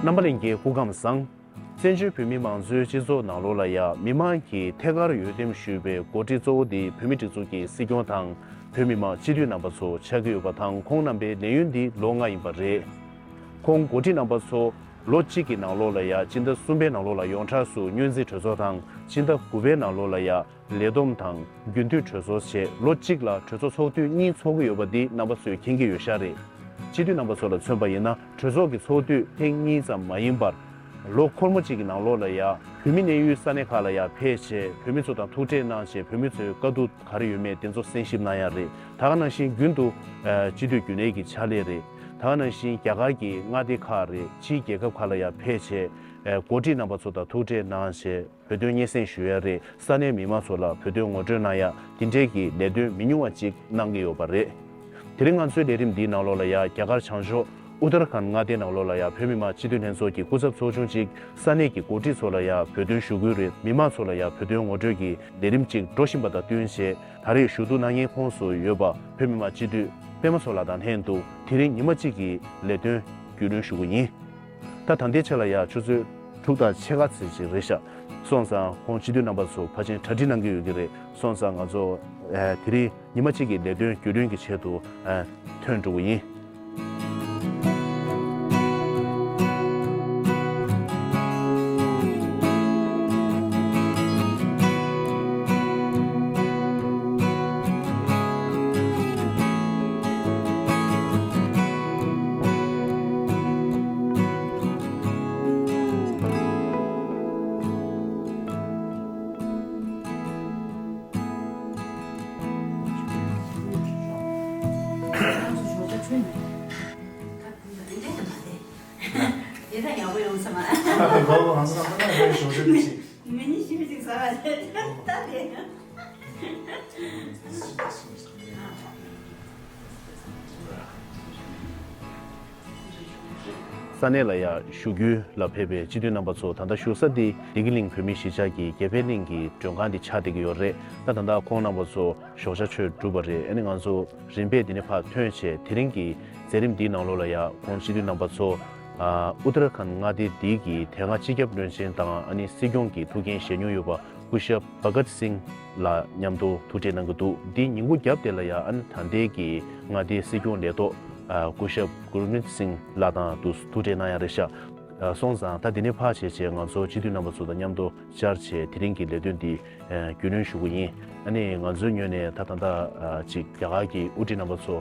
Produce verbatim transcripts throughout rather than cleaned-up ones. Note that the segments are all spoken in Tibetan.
རྣམ་པ་ལྷན་རྒྱས་སྐུ་ཁམས་བཟང་། བཙན་བྱོལ་བོད་མིའི་མང་གཙོའི་སྤྱི་ཚོགས་ནང་ལོགས་ལ་ཡང་མི་མང་གིས་ཐད་ཀར་འོས་འདེམས་ཞུས་པའི་འགོ་ཁྲིད་གཙོ་བོ་དེ་བོད་མིའི་སྒྲིག་འཛུགས་ཀྱི་སྲིད་སྐྱོང་དང་བོད་མི་མང་སྤྱི་འཐུས་རྣམ་པ་ཚོ་ཆགས་ཀྱི་ཡོད་པ་དང་། ཁོང་རྣམ་པའི་ལས་ཡུན་འདི་ལོ་ལྔ་ཡིན་པ་རེད། ཁོང་འགོ་ཁྲིད་རྣམ་པ་ཚོ་ལོ་གཅིག་གི་ནང་ལོགས་ལ་ཡང་སྤྱི་ཟླ་གསུམ་པའི་ནང་ལོགས་ལ་ཡོངས་གྲགས་སུ་སྔོན་རྩིས་གྲོས་ཚོགས་དང་། སྤྱི་ཟླ་དགུ་པའི་ནང་ལོགས་ལ་ཡང་ལས་བསྡོམས་དང་རྒྱུན་མཐུད་གྲོས་ཚོགས་བྱས། ལོ་གཅིག་ལ་གྲོས་ཚོགས་ཚོགས་དུས་གཉིས་ཚོགས་ཀྱི་ཡོད་པ་འདི་རྣམ་པ་ཚོས་མཁྱེན་གྱི་ཡོད་ཤག་རེད། སྤྱི་འཐུས་རྣམ་པ་ཚོ་ལ་མཚོན་པ་ཡིན་ན། གྲོས་ཚོགས་ཀྱི་ཚོགས་དུས་ཐེངས་གཉིས་ཙམ་མ་ཡིན་པར། ལོ་འཁོར་མོ་གཅིག་གི་ནང་ལོགས་ལ་ཡང་བོད་མི་གནས་ཡུལ་ས་གནས་ཁག་ལ་ཡང་ཕེབས་བྱས། བོད་མི་ཚོ་དང་ཐུག་འཕྲད་གནང་བྱས། བོད་མི་ཚོའི་དཀའ་སྡུག་ག་རེ་ཡོད་མེད་དེ་ཚོ་གསན་ཞིབ་གནང་ཡག་རེད། ད་ག་ནང་བཞིན་རྒྱུན་དུ་ཨ་སྤྱི་འཐུས་རྒྱུན་ལས་ཀྱི་ཕྱག་ལས་རེད། ད་ག་ནང་བཞིན་རྒྱ་གར་གྱི་མངའ་སྡེ་ཁག་རེད། ཕྱིའི་རྒྱལ་ཁབ་ཁག་ལ་ཡང་ཕེབས་བྱས། ཨ་འགོ་ཁྲིད་རྣམ་པ་ཚོ་དང་ཐུག་འཕྲད་གནང་བྱས། བོད་དོན་སྙན་སེང་ཞུ་ཡ་རེད། ས་གནས་མི་མང་ཚོ་ལ་བོད་དོན་ངོ་སྤྲོད་གནང་ཡ། དེ་འདྲའི་གི་ལས་དོན་མི་ཉུང་བ་ཅིག་གནང་གི་ཡོད་པ་རེད། དེ་རིང་ང་ཚོའི་ལས་རིམ་འདིའི་ནང་ལོགས་ལ་ཡ་རྒྱ་གར་བྱང་ཕྱོགས་ཨུ་ཏར་ཁཱན་མངའ་སྡེའི་ནང་ལོགས་ལ་ཡ་བོད་མི་མང་སྤྱི་འཐུས་ལྷན་ཚོགས་ཀྱི་སྐུ་ཚབ་ཚོགས་ཆུང་གཅིག་ས་གནས་ཀྱི་འགོ་ཁྲིད་ཚོ་ལ་ཡ་བོད་དོན་ཞུ་སྐུལ་རེད། མི་མང་ཚོ་ལ་ཡ་བོད་དོན་ངོ་སྤྲོད་ཀྱི་ལས་རིམ་གཅིག་འགྲོ་བཞིན་པ་དང་བསྟུན་བྱས། ད་རེས་ཞུ་གཏུག་གནང་མཁན་ཁོངས་སུ་ཡོད་པ་བོད་མི་མང་སྤྱི་འཐུས་པད་མ་མཚོ་ལགས་དང་ལྷན་དུ་དེ་རིང་ཉི་མ་གཅིག་གི་ལས་དོན་རྒྱུས་ལོན་ཞུ་གི་ཡིན། ད་ད་ལྟའི་ཆ་ལ་ཡ་ཆུ་ཚོད་དྲུག་དང་ཕྱེད་ཀ་ཙམ་ཅིག་རེད་ཤག་སོང་ཙང་ཁོང་སྤྱི་འཐུས་རྣམ་པ་ཚོ་ཕལ་ཆེར་གྲ་སྒྲིག་གནང་གི་ཡོད་ཀྱི་རེད། སོང་ཙང་ང་ཚོ་ཨ་དེ་རིང་ཉི་མ་གཅིག་གི་ལས་དོན་རྒྱུས་ལོན་གྱི་ཆེད་དུ་ཨ་ཐོན་འགྲོ་གི་ཡིན། ས་གནས་ལ་ཡ་བཞུགས་རྒྱུ་ལ་ཕེབས་པའི་སྤྱི་འཐུས་རྣམ་པ་ཚོ། ད་ལྟ་བཞུགས་ས་འདི་བདེ་སྐྱིད་གླིང་བོད་མིའི་གཞིས་ཆགས་ཀྱི་རྒྱ་ཕན་གླིང་གི་མགྲོན་ཁང་འདི་ཆགས་བསྡད་ཀྱི་ཡོད་རེད། ད་ད་ལྟ་ཁོང་རྣམ་པ་ཚོ་ཞོགས་ཇ་མཆོད་གྲུབ་པ་རེད། ཨ་ནི་ང་ཚོ་རིམ་པས་འདི་ནས་ཕར་ཐོན་བྱས། དེ་རིང་གི་མཛད་རིམ་འདིའི་ནང་ལོགས་ལ་ཡ་ཁོང་སྤྱི་འཐུས་རྣམ་པ་ཚོ་ཨ་ཨུ་ཏར་ཁཱན་མངའ་སྡེ་འདི་གི་དེ་སྔ་སྤྱི་ཁྱབ་བློན་ཆེན་དང་། ཨ་ནི་སྲིད་སྐྱོང་གི་ཐུགས་འགན་བཞེས་མྱོང་ཡོད་པ་སྐུ་ཞབས་བྷ་གཏ་སིང་ལགས་མཉམ་དུ་ཐུག་འཕྲད་གནང་གི་འདུག་འདི་ཉིན་གུང་རྒྱབ་དེ་ལ་ཡ་ཨ་ནི་ད་ལྟའི་གི་མངའ་སྡེའི་སྲིད་སྐྱོང་ལས་ཐོག་ཨ་སྐུ་ཞབས་གུར་མིད་སིང་ལགས་དང་དུ་ཐུག་འཕྲད་གནང་ཡ་རེད་ཤག་ཨ་སོང་ཙང་ད་འདི་ནས་ཕར་བྱས་བྱས་ང་ཚོ་སྤྱི་འཐུས་རྣམ་པ་ཚོ་དང་མཉམ་དུ་བཅར་བྱས་དེ་རིང་གི་ལས་དོན་འདི་ཨ་རྒྱུས་ལོན་ཞུ་གི་ཡིན། ཨ་ནི་ང་ཚོའི་ངོས་ནས་ད་ད་ལྟ་ཨ་ཅིག་རྒྱ་གར་གྱི་དབུ་ཁྲིད་རྣམ་པ་ཚོ་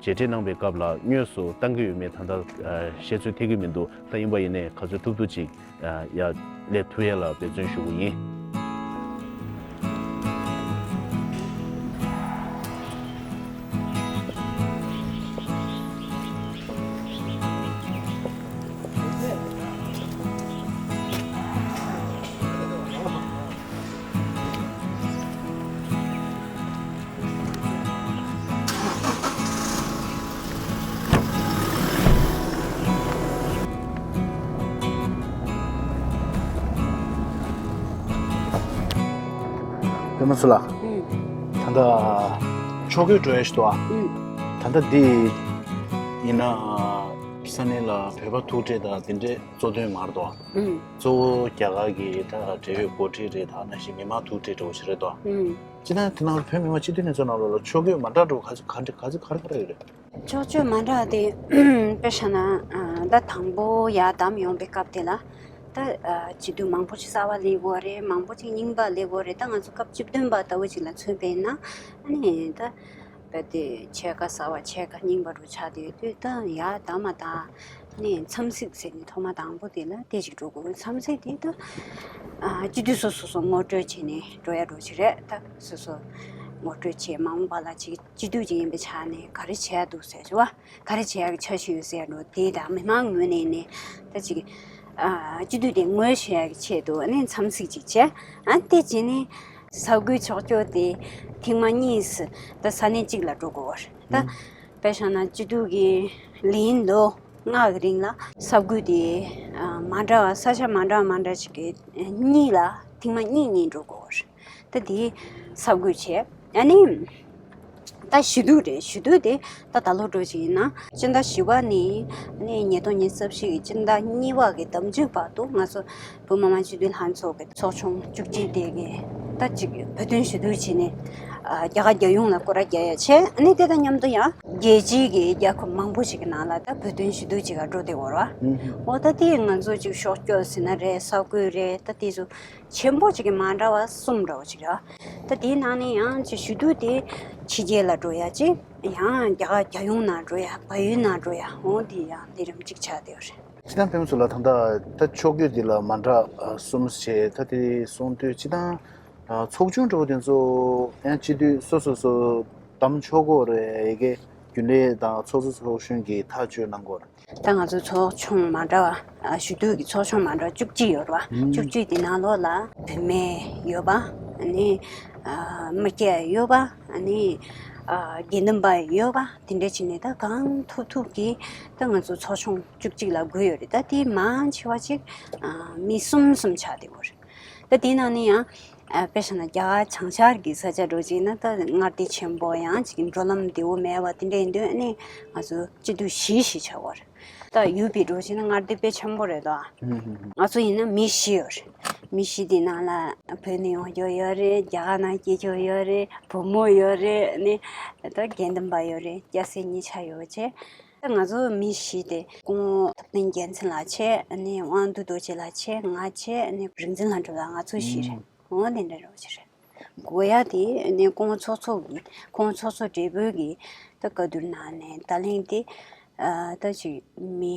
མཇལ་འཕྲད་གནང་པའི་སྐབས་ལ་དངོས་སུ་བཏང་གི་ཡོད་མེད་ད་ལྟ་ཨ་བཤད་ཚོད་ཐེག་གི་མི་འདུག་ད་ཡིན་པ་ཡིན་ནའི་ག་ཚོད་ཐུབ་ཐུབ་ཅིག་ཡར་སླེབས་ཐུབ་ཡས་ལ་འབད་བརྩོན་ཞུ་གི་ཡིན། པད་མ་མཚོ་ལགས། ཨུམ། ད་ལྟ་ཕྱོགས་བསྐྱོད་འགྲོ་ཡ་ཞིག་འདུག་ཨ། ཨུམ། ད་ལྟ་འདི་ཡིན་ན་ས་གནས་ལ་བོད་པ་ཐུག་འཕྲད་དང་དེ་འདྲའི་གཙོ་དོན་མ་རེད་དོ། ཨུམ། གཙོ་བོ་རྒྱ་གར་གྱི་ད་འབྲེལ་ཡོད་འགོ་ཁྲིད་རེད། ད་ནང་བཞིན་མི་མང་ཐུག་འཕྲད་འདྲ་བོ་ཞིག་རེད་དོ། ཨུམ། སྤྱིར་བཏང་དེ་ནང་ལ་བོད་མི་མང་སྤྱི་འཐུས་ལྷན་ཚོགས་ནང་ལོགས་ལ་ཕྱོགས་བསྐྱོད་མ་འདྲ་འདྲ་བོ་ག་ཚོད་ག་འདྲ་ག་ཚོད་ག་རེ་ག་རེ་ཡོད་རེད། ཕྱོགས་བསྐྱོད་མ་འདྲ་དེ་དཔེ་བཞག་ན་ཨ་ཟླ་དང་པོ་ཡར་བདམས་ཡོང་པའི་སྐབས་དེ་ལ་ད་ཨ་སྤྱི་འཐུས་མང་པོ་ཞིག་གསར་པ་སླེབས་ཡོད་རེད། མང་པོ་ཅིག་རྙིང་པ་སླེབས་ཡོད་རེད། ད་ང་ཚོ་སྐབས་བཅུ་བདུན་པ་ལྟ་བུ་ཅིག་ལ་མཚོན་པས་ན། ཨ་ནི་ད་རྦད་དེ་ཕྱེད་ཀ་གསར་པ་ཕྱེད་ཀ་རྙིང་པ་འདྲ་བོ་ཆགས་བསྡད་ཡོད་དུས། ད་ཡར་བདམས་མ་ཐག་ནས་འཚམས་གཟིགས་ཟེར་ནས་ཐོག་མ་དང་པོ་དེ་ལ་དེ་ཞིག་འགྲོ་དགོས། འཚམས་གཟིགས་དེ་ད་ཨ་སྤྱི་འཐུས་སོ་སོ་སོ་ངོ་སྤྲོད་བྱས་ནས་འགྲོ་ཡ་འདྲ་བོ་ཅིག་རེད། ད་སོ་སོ་ངོ་སྤྲོད་བྱས། མ་འོངས་པ་ལ་ཅིག་སྤྱི་འཐུས་ཅིག་ཡིན་པའི་ཆ་ནས་ག་རེ་བྱེད་ཡ་འདུག་ཟེར་བ། ག་རེ་བྱེད་ཡག་གི་འཆར་གཞི་ཡོད་ཟེར་འགྲོ་དེ་དང་། མི་མང་ངོས་ནས་ནས་ད་ཅིག་ཨ་སྤྱི་འཐུས་དེ་ངོས་བཞེས་ཡག་གི་ཆེད་དུ་ཨ་ནི་འཚམས་གཟིགས་ཅིག་བྱས། ཨ་དེ་རྗེས་ནས་ས་འགུལ་ཕྱོགས་བསྐྱོད་དེ་ཐེངས་མ་གཉིས་སུ་ད་ས་གནས་གཅིག་ལ་འགྲོ་དགོས་པ་རེད། ད་ཨུམ། དཔེ་བཞག་ན་སྤྱི་འཐུས་ཀྱི་ལས་ཡུན་ལོ་ལྔ་གི་རིང་ལ་ས་འགུལ་དེ་ཨ་མ་འདྲ་བ་ས་ཆ་མ་འདྲ་མ་འདྲ་ཅིག་གི་གཉིས་ལ་ཐེངས་མ་གཉིས་གཉིས་འགྲོ་དགོས་པ་རེད། ད་དེའི་ས་འགུལ་བྱས། ཨ་ནི་ ད་ཞུ་གཏུག་རེད། ཞུ་གཏུག་དེ་ད་ད་ལོ་འགྲོ་བཞིན་ཡིན་ན་སྤྱི་ཟླ་བཞི་པ་ནས་ནས་ཉིས་སྟོང་ཉི་ཤུ་རྩ་བཞི་གི་སྤྱི་ཟླ་གཉིས་པ་གི་ཟླ་མཇུག་བར་དུ་ང་ཚོ་བོད་མི་མང་སྤྱི་འཐུས་ལྷན་ཚོགས་ཀྱི་ཚོགས་ཆུང་བཅུ་གཅིག་དེ་གི་ད་ཅིག་བོད་དོན་ཞུ་གཏུག་བྱས་ནས་ཨ་རྒྱ་གར་རྒྱལ་ཡོངས་ལ་སྐོར་ར་རྒྱག་ཡ་བྱས། ཨ་ནི་དེ་དང་མཉམ་དུ་ཡང་རྒྱལ་སྤྱིའི་གི་རྒྱལ་ཁབ་མང་པོ་ཞིག་གི་ནང་ལ་ད་བོད་དོན་ཞུ་གཏུག་ཅིག་ག་འགྲོ་བསྡད་ཡོད་རེད་བ། ཨུ་ཧུ། འོ་ད་དེ་ང་ཚོ་ཅིག་ཤོག་སྐྱོར་ཟེར་ན་རེད། གསར་འགོད་རེད། ད་དེ་ཚོ་ཆེན་པོ་ཅིག་གི་མ་འདྲ་བ་གསུམ་འདྲ་བོ་ཅིག་རེད་བ། ད་དེའི་ནང་ནས་ཡང་ཅིག་ཞུ་གཏུག་དེ་ཕྱི་རྒྱལ་ལ་འགྲོ་ཡ་ཅིག་ཡང་རྒྱ་གར་རྒྱལ་ཡོངས་ནང་འགྲོ་ཡ། བལ་ཡུལ་ནང་འགྲོ་ཡ། འོ་དེ་ཡང་ལས་རིམ་གཅིག་ཆགས་བསྡད་ཡོད་རེད། སྤྱི་བཏང་ཕེབས་བསུ་ལ་ད་ལྟ་ད་ཕྱོགས་བསྐྱོད་འདི་ལ་མ་འདྲ་ཨ་གསུམ་བྱས། ད་དེ་གསུང་དུས་སྤྱི་བཏང་ཨ་ཚོགས་ཆུང་འདྲ་བོ་དེ་ཚོ་ཡང་སྤྱི་འཐུས་སོ་སོ་སོ་བདམས་ཆོག་གོ་རེད། ཡ་གི་རྒྱུན་ལས་དང་ཚོགས་གཙོ་ཚོགས་གཞོན་གྱིས་ཐག་གཅོད་གནང་གོ་རེད། ད་ང་ཚོ་ཚོགས་ཆུང་མ་འདྲ་བ་ཨ་ཞུ་གཏུག་གི་ཚོགས་ཆུང་མ་འདྲ་བ་བཅུ་གཅིག་ཡོད་རེད་བ། ཨུམ། བཅུ་གཅིག་དེ་ནང་ལོགས་ལ་བུད་མེད་ཡོད་པ། ཨ་ནི་ཨ་མི་སྐྱ་ཡོད་པ། ཨ་ནི་ཨ་དགེ་འདུན་པ་ཡོད་པ། དེ་འདྲ་བྱས་ནས་ད་གང་ཐུབ་ཐུབ་ཀྱིས་ད་ང་ཚོ་ཚོགས་ཆུང་བཅུ་གཅིག་ལ་བགོས་ཡོད་རེད། ད་དེ་མང་ཆེ་བ་ཅིག་ཨ་མི་གསུམ་གསུམ་ཆགས་བསྡད་ཡོད་རེད། ད་དེའི་ནང་ནས་ཡང་ཨ་དཔེ་བཞག་ན་རྒྱ་གར་བྱང་ཤར་གྱི་ས་ཆ་འདྲ་བོ་ཅིག་ཡིན་ན་ད་མངའ་སྡེ་ཆེན་པོ། ཡང་ཅིག་འགྲོ་ལམ་བདེ་བོ་མེད་པ་དེ་འདྲ་ཡིན་དུས་ཨ་ནི་ང་ཚོ་སྤྱི་འཐུས་བཞི་བཞི་ཆགས་ཡོད་རེད། ད་ཡུ་པི་འདྲ་བོ་ཅིག་ཡིན་ན་མངའ་སྡེ་དཔེ་ཆེན་པོ་རེད་དོ། ཧུམ་ཧུམ་ཧུམ། ང་ཚོ་ཡིན་ན་མི་བཞི་ཡོད་རེད། མི་བཞི་དེའི་ནང་ལ་བོད་ནས་ཡོང་རྒྱུ་ཡོད་རེད། རྒྱ་གར་ནང་སྐྱེས་རྒྱུ་ཡོད་རེད། བུ་མོ་ཡོད་རེད། ཨ་ནི་ད་དགེ་འདུན་པ་ཡོད་རེད། སྐྱ་སེར་གཉིས་ཆ་ཡོད་བྱས། ད་ང་ཚོ་མི་བཞི་དེ་སྐུ་ངོ་ཐུབ་བསྟན་རྒྱལ་མཚན་ལགས་བྱས། ཨ་ནི་དབང་འདུས་རྡོ་རྗེ་ལགས་བྱས། ང་བྱས། ཨ་ནི་རིག་འཛིན་ལྷ་འབྲུག་ལགས། ང་ཚོ་བཞི་རེད། ཨུམ། འོ་དེ་འདྲ་རེད་བ། བཞི་རེད། དགོས་ཡ་དེ་ཨ་ནི་སྐུ་ངོ་ཚོགས་གཙོ་གི་སྐུ་ངོ་ཚོགས་གཙོ་སྦྲེལ་པོའི་གི་ད་བཀའ་བསྡུར་ནང་ནས་ད་ལན་དེ་ཨ་ད་ཅིག་མི་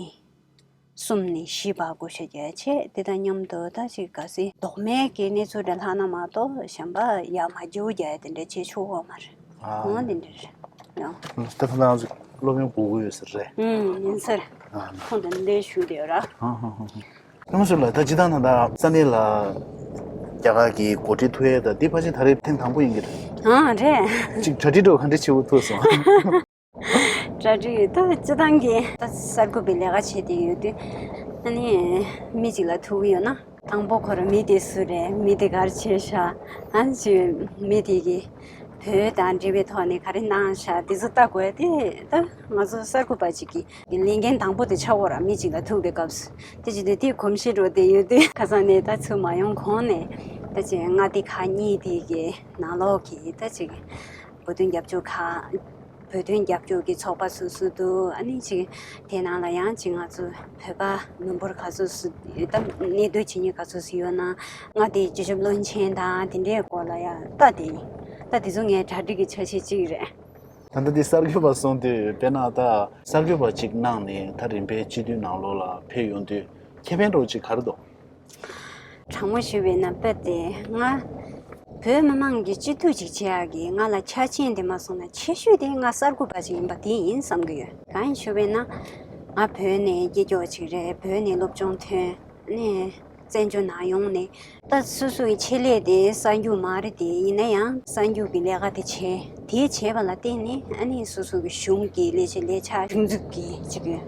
གསུམ་ནས་བཞི་བར་བགོ་བཤའ་རྒྱག་ཡ་བྱས། དེ་དང་མཉམ་དུ་ད་ཅིག་གལ་སྲིད་ལྡོག་མེད་ཀྱི་གནས་ཚུལ་འདྲ་ལྷག་ན་མ་གཏོགས་གཞན་པ་ཡར་མར་བརྗེ་པོ་རྒྱག་ཡ་དེ་འདྲ་བྱེད་ཆོག་གི་ཡོད་མ་རེད། ཨ། འོ་དེ་འདྲ་རེད། ཡང་། ད་ཁ་ལག་ཚོ་སློབ་ཡོན་དགོས་ཀྱི་ཡོད་ས་རེད། ཨུམ། ཡིན་ས་རེད། ཨ། ཁོང་དང་འདི་འདྲའི་ཞུ་བསྡད་ཡོད་ར། ཨ་ཧ་ཧ་ཧ། ཁྱེད་མ་ཚོ་ལ་ད་སྤྱི་བཏང་ན་ད་ས་གནས་ལ་རྒྱ་གར་གྱི་འགོ་ཁྲིད་ཐུག་ཡས་ད་འདི་ཕལ་ཆེར་ད་རེས་ཐེངས་དང་པོ་ཡིན་གྱི་རེད། ཨ་རེད། ཅིག་གྲ་སྒྲིག་འགྲོ་ག་འདྲ་བྱེད་དགོས་ཐུག་སོང་། གྲ་སྒྲིག་ད་སྤྱི་བཏང་གི་ད་གསར་འགོད་པའི་ལས་ཀ་བྱེད་དེ་ཡོད་དུས། ཨ་ནི་མི་གཅིག་ལ་ཐུག་གི་ཡོད་ན། དང་པོ་ཁོ་རང་མི་དེ་སུ་རེད། མི་དེ་ག་རེ་བྱས་ཤག་ཨ་ཅེ་མི་དེ་གིས་བོད་དང་འབྲེལ་བའི་ཐོག་ནས་ག་རེ་གནང་ཤག་དེ་ཚོ་ལྟ་དགོས་ཡ་དེ་ད་ང་ཚོ་གསར་འགོད་པ་ཅིག་གི་ལས་འགན་དང་པོ་དེ་ཆགས་ཡོད་ར། མི་ཅིག་ལ་ཐུག་པའི་སྐབས་སུ་དེ་བྱེད་དུས་དེ་གོམས་གཤིས་འགྲོ་བསྡད་ཡོད་དུས། ཁ་སང་ནས་ད་ཚུར་མ་ཡོང་གོང་ནས་ད་ཅིག་མངའ་སྡེ་ཁག་གཉིས་དེ་གི་ནང་ལོགས་ཀྱི་ད་ཅིག་བོད་དོན་རྒྱབ་སྐྱོར་ཁག་བོད་དོན་རྒྱབ་སྐྱོར་གྱི་ཚོགས་པ་སོ་སོ་འདུག་ཨ་ནི་ཅིག་དེ་ནང་ལ་ཡང་ཅིག་ང་ཚོ་བོད་པ་མི་འབོར་ག་ཚོད་སུ་ད་གནས་སྡོད་བྱེད་མཁན་ག་ཚོད་སུ་ཡོད་ན། མངའ་སྡེའི་སྤྱི་ཁྱབ་བློན་ཆེན་དང་དེ་འདྲའི་སྐོར་ལ་ཡང་ལྟ་དེ་ཡིན། ད་དེ་ཚོ་ངའི་གྲ་སྒྲིག་གི་འཆར་གཞི་གཅིག་རེད། ད་ལྟ་འདི་གསར་འགོད་པ་སོང་དུས་དཔེར་ན་ད་གསར་འགོད་པ་གཅིག་གནང་ནས་ད་རིམ་པས་སྤྱི་འཐུས་ནང་ལོགས་ལ་ཕེབས་ཡོང་དུས་ཁེ་ཕན་འདྲ་བོ་གཅིག་ག་རེ་འདུག་དྲང་མོ་ཞུས་པས་ན་དཔེ་དེ་ང་བོད་མི་མང་གི་སྤྱི་འཐུས་ཅིག་བྱེད་ཡག་གི་ང་ལ་ཆ་རྐྱེན་དེ་མ་སོང་ན་ཆེ་ཤོས་དེ་ང་གསར་འགོད་པ་ཅིག་ཡིན་པ་དེ་ཡིན་བསམ་གི་ཡོད། གང་ཡིན་ཞུས་པས་ན་ང་བོད་ནས་སྐྱེས་རྒྱུ་ཅིག་རེད། བོད་ནས་སློབ་སྦྱོང་ཐོན་ནས་བཙན་བྱོལ་ནང་ཡོང་ནས། ད་སོ་སོ་ཡི་ཆེད་ལས་དེ་གསར་འགྱུར་མ་རེད་དེ། ཡིན་ན་ཡང་གསར་འགྱུར་གྱི་ལས་ཀ་དེ་བྱས། དེ་བྱས་པ་ལ་བརྟེན་ནས་ཨ་ནི་སོ་སོ་གི་གཞུང་གི་ལས་བྱེད་ལས་འཆར་སྒྲིག་འཛུགས་ཀྱི་ཅིག་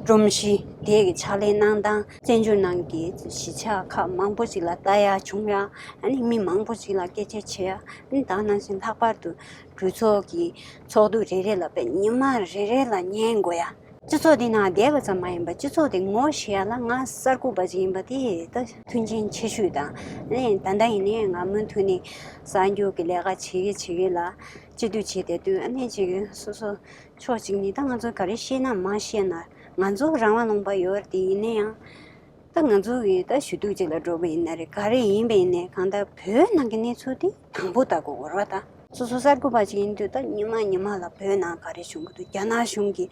སྒྲོམ་གཞི་དེ་གི་ཕྱག་ལས་གནང་སྟངས། བཙན་བྱོལ་ནང་གི་གཞིས་ཆགས་ཁག་མང་པོ་ཅིག་ལ་ལྟ་ཡག་བྱུང་ཡག་ཨ་ནི་མི་མང་པོ་ཅིག་ལ་སྐད་ཆ་བྱེད་ཡག་ཨ་ནི་ད་ག་ནང་བཞིན་ལྷག་པར་དུ་གྲོས་ཚོགས་ཀྱི་ཚོགས་འདུ་རེ་རེ་ལ་དཔེ་ཉི་མ་རེ་རེ་ལ་ཉན་དགོས་ཡག་སྤྱི་ཚོགས་འདི་ནང་བསྡད་པ་ཙམ་མ་ཡིན་པར་སྤྱི་ཚོགས་དེ་ངོ་ཤེས་ཡ་ལ་ང་གསར་འགོད་པ་ཅིག་ཡིན་པ་དེ་ད་མཐུན་རྐྱེན་ཆེ་ཤོས་དང་། ཨ་ནི་ད་ལྟ་ཡིན་ནའི་ང་མུ་མཐུད་ནས་གསར་འགྱུར་གྱི་ལས་ཀ་བྱེད་ཀྱི་བྱེད་ཀྱི་ལ་སྤྱི་འཐུས་བྱེད་བསྡད་དུས། ཨ་ནི་ཅིག་སོ་སོ་ཕྱོགས་གཅིག་ནས་ད་ང་ཚོ་ག་རེ་ཤེས་ན་མ་ཤེས་ན། ང་ཚོ་རང་དབང་ལུང་པ་ཡོད་རེད་དེ། ཡིན་ན་ཡང་ད་ང་ཚོ་གི་ད་ཞུ་གཏུག་ཅིག་ལ་འགྲོ་བ་ཡིན་ན་རེད། ག་རེ་ཡིན་པ་ཡིན་ནའི་གང་ལྟར་བོད་ནང་གི་གནས་ཚུལ་དེ་དང་པོ་ལྟ་དགོས་རེད་བ། ད་སོ་སོ་གསར་འགོད་པ་ཅིག་ཡིན་དུས་ད་ཉི་མ་ཉི་མ་ལ་བོད་ནང་ག་རེ་བྱུང་གི་འདུག་རྒྱ་ནག་གཞུང་གིས་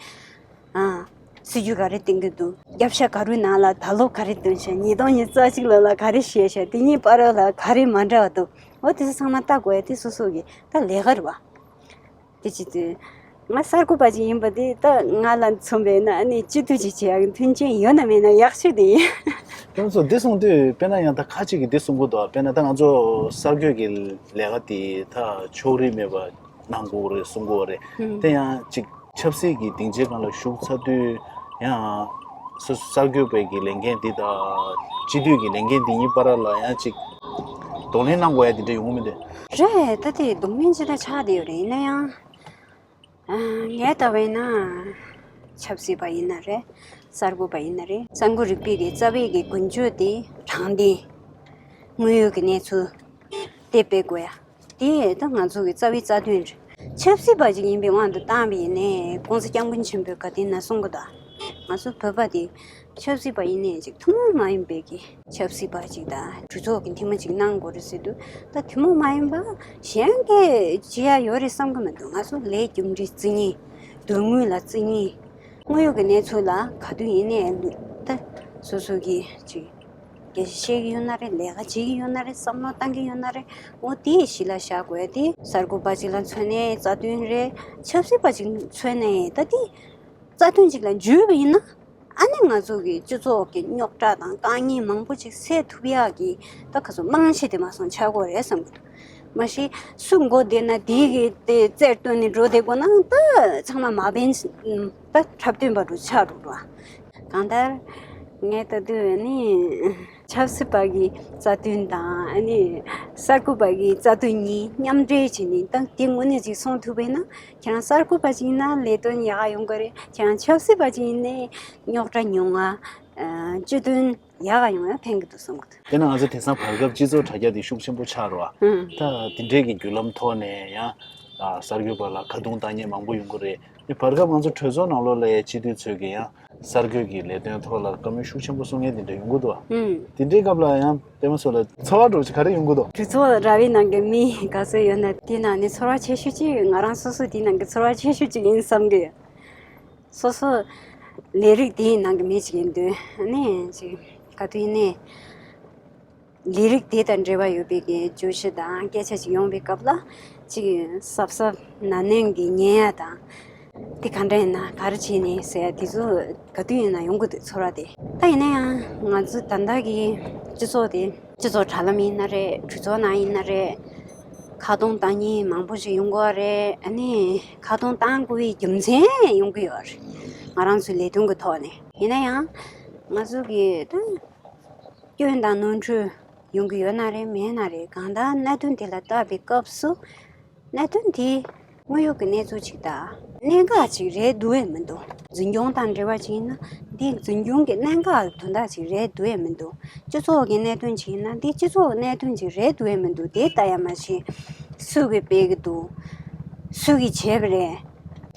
ཨ་སྲིད་ཇུས་ག་རེ་བཏིང་གི་འདུག་རྒྱབ་ཤ་ག་རུའི་ནང་ལ་ད་ལོ་ག་རེ་བཏོན་ཤག་ཉིས་སྟོང་ཉི་ཤུ་རྩ་གཅིག་ལོ་ལ་ག་རེ་བཤད་ཤག་དེ་གཉིས་བར་ལ་ག་རེ་མ་འདྲ་བ་འདུག་འོ་དེ་ཚོ་ཚང་མ་ལྟ་དགོས་ཡ་དེ་སོ་སོ་གི་ད་ལས་ཀ་རེད་བ། དེ་བྱེད་དུས་ང་གསར་འགོད་པ་ཅིག་ཡིན་པ་དེ་ད་ང་ལ་མཚོན་པས་ན་ཨ་ནི་སྤྱི་འཐུས་ཅིག་བྱེད་ཡག་གི་མཐུན་རྐྱེན་ཡོད་ན་མེད་ན་ཡག་ཤོས་དེ་ཡིན། ཁྱོད་ཚོ་འདི་གསུང་དུས་དཔེར་ན་ཡང་ད་ཁ་ཅིག་གིས་འདི་གསུང་གི་འདུག་དཔེར་ན་ད་ང་ཚོ་གསར་འགོད་ཀྱི་ལས་ཀ་དེ་ད་ཕྱོགས་རིས་མེད་པ་གནང་དགོས་རེད་གསུང་གི་ཡོད་རེད། ཧུམ། དེ་ཡང་ཅིག་ཆབ་སྲིད་ཀྱི་སྡིངས་ཆའི་སྒང་ལ་ཞུགས་ཚར་དུས་ཡང་སོ་སོ་གསར་འགོད་པའི་གི་ལས་འགན་འདི་དང་སྤྱི་འཐུས་ཀྱི་ལས་འགན་འདི་གཉིས་བར་ལ་ཡང་ཅིག་གདོང་ལེན་གནང་དགོས་ཡ་དེ་འདྲ་ཡོང་གི་མི་འདུག་རེད། ད་དེ་གདོང་ལེན་ཅི་འདྲ་ཆགས་བསྡད་ཡོད་རེད། ཡིན་ན་ཡང་ ངས་ལྟ་བས་ན། ཆབ་སྲིད་པ་ཡིན་ན་རེད། གསར་འགོད་པ་ཡིན་ན་རེད། གསར་འགོད་རིག་པའི་གི་རྩ་བའི་གི་ཀུན་སྤྱོད་དེ་དྲང་བདེན། དངོས་ཡོད་ཀྱི་གནས་ཚུལ་དེ་སྤེལ་དགོས་ཡ། དེ་ད་ང་ཚོ་གི་རྩ་བའི་རྩ་དོན་རེད། ཆབ་སྲིད་པ་ཅིག་ཡིན་པའི་དབང་དུ་བཏང་བ་ཡིན་ནའི་༸གོང་ས་༸སྐྱབས་མགོན་ཆེན་པོས་ག་དུས་ན་གསུང་གི་འདུག་ང་ཚོ་བོད་པ་དེ་ཆབ་སྲིད་པ་ཡིན་ནའི་ཅིག་ཐུན་མོང་མ་ཡིན་པའི་གི་ཆབ་སྲིད་པ་ཅིག་དང་གྲོས་ཚོགས་ཀྱི་འཐུས་མི་ཅིག་གནང་དགོས་རེད་ཟེར་དུས། ད་ཐུན་མོང་མ་ཡིན་པ་གཞན་གྱིས་བྱེད་ཡ་ཡོད་རེད་བསམ་གི་མི་འདུག་ང་ཚོ་ལས་རྒྱུ་འབྲས་བརྩི་མཁན། དོན་དངོས་ལ་བརྩི་མཁན། དངོས་ཡོད་ཀྱི་གནས་ཚུལ་ལ་ག་དུས་ཡིན་ནའི་ད་སོ་སོ་གི་ཅིག་སྐད་ཆ་བཤད་ཀྱི་ཡོད་ན་རེད། ལས་ཀ་བྱེད་ཀྱི་ཡོད་ན་རེད། བསམ་བློ་བཏང་གི་ཡོད་ན་རེད། འོ་དེ་གཞི་ལ་བཞག་དགོས་ཏེ། གསར་འགོད་པ་ཅིག་ལ་མཚོན་ནའི་རྩ་དོན་རེད། ཆབ་སྲིད་པ་ཅིག་མཚོན་ནའི་ད་དེ་རྩ་དོན་ཅིག་ལ་འཇུས་པ་ཡིན་ན། ཨ་ནི་ང་ཚོ་གི་སྤྱི་ཚོགས་ཀྱི་རྙོག་དྲ་དང་དཀའ་ངལ་མང་པོ་ཅིག་སེལ་ཐུབ་ཡག་གི་ད་ག་ཚོད་རྨང་གཞི་དེ་མ་སོང་ཆགས་ཀྱི་ཡོད་རེད་བསམ་གི་འདུག་མ་གཞི་སུ་མགོ་བདེ་ན་དེ་གི་དེ་རྩར་བཏོན་ནས་འགྲོ་བསྡད་དགོས་ན་ད་ཚང་མ་མ་ཕན་ད་འཁྲབ་སྟོན་པ་འདྲ་ཆགས་འགྲོ་འགྲོ། གང་ལྟར་ངས་ལྟ་དུས་ནི་ཆབ་སྲིད་པ་གི་རྩ་དོན་དང་ཨ་ནི་གསར་འགོད་པ་གི་རྩ་དོན་གཉིས་མཉམ་འབྲེལ་བྱས་ནས་ད་དེ་དངོས་གནས་ཅིག་སྲུང་ཐུབ་པས་ན། ཁྱེད་རང་གསར་འགོད་པ་ཅིག་ཡིན་ན་ལས་དོན་ཡག་ག་ཡོང་གི་རེད། ཁྱེད་རང་ཆབ་སྲིད་པ་ཅིག་ཡིན་ནའི་རྙོག་དྲ་ཉུང་ང་། སྤྱི་དོན་ཡག་ག་ཡོང་ཡ་ཕན་གི་འདུག་བསམ་གི་འདུག་དེ་ན་ང་ཚོ་དེང་སང་བར་སྐབས་སྤྱི་ཚོགས་དྲ་རྒྱ་དེ་ཤུགས་ཆེན་པོ་ཆགས་རེད་བ། ཨང་། ད་དེ་འདྲའི་གི་བརྒྱུད་ལམ་ཐོག་ནས་ཡང་གསར་འགོད་པ་ལ་ཁ་རྡུང་བཏང་མཁན་མང་པོ་ཡོང་གི་རེད། དེ་བར་སྐབས་ང་ཚོ་གྲོས་ཚོགས་ནང་ལོགས་ལ་ཡ་སྤྱི་འཐུས་ཚོས་ཀྱི་ཡང་གསར་འགོད་ཀྱི་ལས་དོན་ཐོག་ལ་བཀའ་མོལ་ཤུགས་ཆེན་པོ་གསུང་མཁན་དེ་འདྲ་ཡོང་གི་འདུག་བ། ཨང་། དེ་འདྲའི་སྐབས་ལ་ཡང་པད་མ་མཚོ་ལ་ཚོར་བ་འདྲ་བོ་ཅིག་ག་རེ་ཡོང་གི་འདུག་གྲོས་ཚོགས་ར་བའི་ནང་གི་མི་ག་ཚོད་ཡོད་ན་དེའི་ནང་ནས་ཚོར་བ་ཆེ་ཤོས་ཅིག་ང་རང་སོ་སོ་དེའི་ནང་གི་ཚོར་བ་ཆེ་ཤོས་ཅིག་ཡིན་བསམ་གི་ཡོད། སོ་སོ་ལས་རིགས་དེའི་ནང་གི་མི་ཞིག་ཡིན་དུས་ནི་ཅིག་ག་དུས་ནས་ལས་རིགས་དེ་དང་འབྲེལ་བ་ཡོད་པའི་གི་བརྗོད་གཞི་དང་སྐད་ཆ་ཅིག་ཡོང་བའི་སྐབས་ལ་ཅིག་གཟབ་གཟབ་ན་ནིང་གི་ཉན་ཡ་དང་དེ་ག་འདྲ་ཡིན་ན་ག་རེ་བྱས་ནས་ཟེར་ཡ་དེ་ཚོ་ག་དུས་ཡིན་ན་ཡོང་གི་འདུག་ཚོར་བ་དེ། ད་ཡིན་ན་ཡང་ང་ཚོ་ད་ལྟ་གི་སྤྱི་ཚོགས་དེ། སྤྱི་ཚོགས་དྲ་ལམ་ཡིན་ན་རེད། གྲོས་ཚོགས་ནང་ཡིན་ན་རེད། ཁ་རྡུང་བཏང་མཁན་མང་པོ་ཞིག་ཡོང་གི་ཡོད་རེད། ཨ་ནི་ཁ་རྡུང་བཏང་དགོས་པའི་རྒྱུ་མཚན་ཡོང་གི་ཡོད་རེད། ང་རང་ཚོའི་ལས་དོན་གྱི་ཐོག་ནས་ཡིན་ན་ཡང་ང་ཚོ་གི་ད་སྐྱོན་དང་ནོར་འཁྲུལ་ཡོང་གི་ཡོད་ན་རེད་མེད་ན་རེད། གང་ལྟར་གནད་དོན་དེ་ལ་བལྟ་བའི་སྐབས་སུ་གནད་དོན་དེ། དངོས་ཡོད་ཀྱི་གནས་ཚུལ་ཅིག་དང་། གནད་འགག་ཅིག་རེད་འདུག་ཨེ་མི་འདུག་འཛིན་སྐྱོང་དང་འབྲེལ་བ་ཅིག་ཡིན་ན་འདི་འཛིན་སྐྱོང་གི་གནད་འགག་དོན་དག་ཅིག་རེད་འདུག་ཨེ་མི་འདུག་སྤྱི་ཚོགས་ཀྱི་གནད་དོན་ཅིག་ཡིན་ན་འདི་སྤྱི་ཚོགས་ཀྱི་གནད་དོན་ཅིག་རེད་འདུག་ཨེ་མི་འདུག་དེ་ལྟ་ཡ་མ་ཤེས། སུ་གིས་སྤེལ་གི་འདུག་སུ་གིས་བྱས་པ་རེད།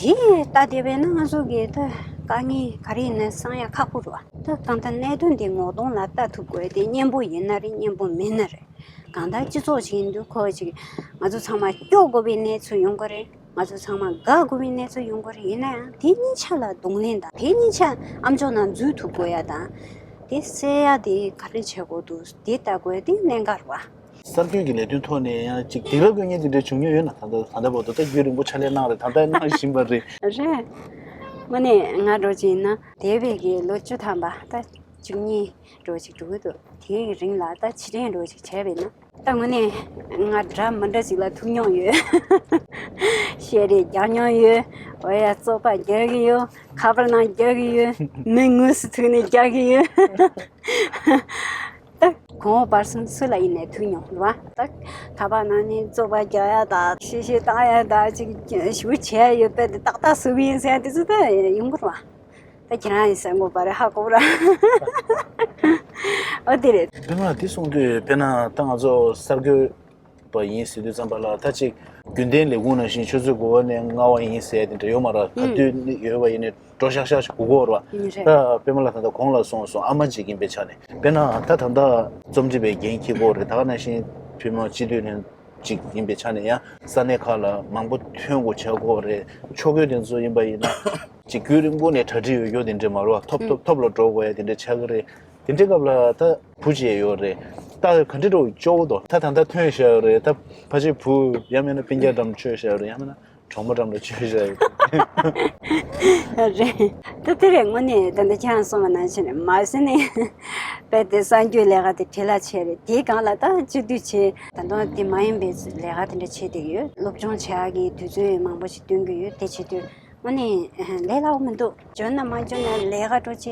དེ་ལྟ་བསྡད་པས་ན་ང་ཚོ་གི་ད་དཀའ་ངལ་ག་རེ་ཡིན་ན་སང་ཡ་ཁག་པོ་རེད་བ། ད་གང་ལྟར་གནད་དོན་དེ་ངོ་གདོང་ལ་ལྟ་ཐུབ་དགོས་དེ་སྙན་པོ་ཡིན་ན་རེད་སྙན་པོ་མིན་ན་རེད། གང་ལྟར་སྤྱི་ཚོགས་ཤིག་ཡིན་དུས་ཁོ་ཅིག་ང་ཚོ་ཚང་མ་སྐྱོ་དགོས་པའི་གནས་ཚུལ་ཡོང་གི་རེད། ང་ཚོ་ཚང་མ་དགའ་དགོས་པའི་གནས་ཚུལ་ཡོང་གི་རེད། ཡིན་ན་ཡང་དེ་གཉིས་ཆ་ལ་གདོང་ལེན་དང་དེ་གཉིས་ཆ་ཨམ་ཅོག་ནང་འཛུལ་ཐུབ་དགོས་ཡ་དང་། དེ་སེལ་ཡ་དེ་ག་རེ་བྱེད་དགོས་འདུག་དེ་ལྟ་དགོས་དེ་གནད་འགག་རེད་བ། གསར་འགོད་ཀྱི་ལས་དོན་ཐོག་ནས་ཡང་ཅིག་སྡིགས་ར་བསྐུལ་མཁན་དེ་འདྲ་བྱུང་མྱོང་ཡོད་ན། ད་ལྟ་ད་ལྟ་བར་དུ་ད་རྒྱུན་རིང་པོ་ཕྱག་ལས་གནང་རེད། ད་ལྟ་གནང་བཞིན་པ་རེད། རེད། དངོས་གནས་ང་འདྲ་བོ་ཅིག་ཡིན་ན་འདས་པའི་གི་ལོ་བཅུ་ཐམ་པ་ད་བཅུ་གཉིས་འདྲ་བོ་ཅིག་འགྲོ་གི་འདུག་དེའི་རིང་ལ་ད་ཕྱིར་དྲན་འདྲ་བོ་ཅིག་བྱས་པ་ཡིན་ན། ད་དངོས་གནས་ང་འདྲ་མི་འདྲ་ཅིག་ལ་ཐུག་མྱོང་ཡོད། བཤད་རེས་རྒྱག་མྱོང་ཡོད། འོ་ཡ་བཙོག་པ་རྒྱག་གི་ཡོད། ཁ་པར་ནང་རྒྱག་གི་ཡོད། མི་དངོས་སུ་ཐུག་ནས་རྒྱག་གི་ཡོད། ད་གོང་འོག་བར་གསུམ་སུ་ལ་ཡིན་ནའི་ཐུག་མྱོང་རེད་བ། ད་ཁ་པར་ནང་ནས་བཙོག་པ་རྒྱག་ཡ་དང་གཤེ་གཤེ་བཏང་ཡ་དང་ཅིག་ཞུ་བྱས་ཡོད་པས་དེ་ཏག་ཏག་བཟོ་གི་ཡིན་ཟེར་ཡ་དེ་ཚོ་ད་ཡོང་གི་རེད་བ། ད་ཁྱེད་རང་ཡིན་ཟེར་དགོས་པ་རེད། ཧ་གོ་ར། ཨོ་དེ་རེད། དཔེར་ན་དེ་གསུང་དུས་དཔེར་ན་ད་ང་ཚོ་གསར་འགོད་པ་ཡིན་ཟེར་དུས་ཙམ་པ་ལ་ད་ཅིག་རྒྱུན་ལྡན་ལས་ཁུངས་ནང་བཞིན་ཆུ་ཚོད་དགུ་པ་ནས་ལྔ་པ་ཡིན་ཟེར་དེ་འདྲ་ཡོད་མ་རེད། ག་དུས་ཡོད་པ་ཡིན་ནའི་འགྲོ་ཤག་ཤག་ཞིག་སྒུག་དགོས་རེད་བ། ད་དཔེར་ན་ལ་ད་ལྟ་གོང་ལ་གསུངས་སོང་། ཨ་མ་ཅིག་ཡིན་པའི་ཆ་ནས་དཔེར་ན་ད་ད་ལྟ་རྩོམ་སྒྲིག་པའི་འགན་འཁྱེར་དགོས་རེད། ད་ག་ནང་བཞིན་ཕྱི་མ་སྤྱི་འཐུས་ནས་ཅིག་ཡིན་པའི་ཆ་ནས་ཡང་ས་གནས་ཁག་ལ་མང་པོ་ཐོན་དགོས་བྱ་དགོས་རེད། ཕྱོགས་སྐྱོད་དེ་ཚོ་ཡིན་པ་ཡིན་ན་ཅིག་རྒྱུན་རིང་པོ་ནས་གྲ་སྒྲིག་ཡོད་རྒྱུ་དེ་འདྲ་མ་རེད་བ། ཐོབ་ཐོབ་ཐོབ་ལ་འགྲོ་དགོས་ཡ་དེ་འདྲ་ཆགས་ཀྱི་རེད། དེ་འདྲའི་སྐབས་ལ་ད་བུ་བྱས་ཡོད་རེད། ད་ག་འདྲ་འགྲོ་སྐྱོ་བོ་འདུག་ད་ད་ལྟ་ཐོན་བཞག་ཡོད་རེད། ད་ཕལ་ཆེར་བུ་ཡང་མིན་ན་སྤུན་ཀྱག་འགྲམ་ཆོད་བཞག་ཡོད་རེད། ཡང་མིན་ན་གྲོགས་མོ་འགྲམ་ལ་ཆོད་བཞག་ཡོད་རེད། ད་དེ་རེད། དངོས་གནས་ད་ལྟ་ཁྱེད་རང་གསུངས་པ་ནང་བཞིན་རེད། མ་ཟིན་ནས་དཔེ་དེ་གསར་འགོད་ལས་ཀ་དེ་བྲེལ་བ་ཆེ་རེད། དེའི་སྒང་ལ་ད་སྤྱི་འཐུས་བྱས་ད་དུང་དེ་མ་ཡིན་པའི་ལས་ཀ་དེ་འདྲ་བྱས་བསྡད་ཡོད། སློབ་སྦྱོང་བྱེད་ཡག་གི་དུས་ཚོད་མང་པོ་ཞིག་བཏོན་གྱི་ཡོད། དེ་བྱེད་དུས་དངོས་གནས་ལས་སླ་པོ་མི་འདུག་འཇོན་ན་མ་འཇོན་ན་ལས་ཀ་འགྲོ་བྱས་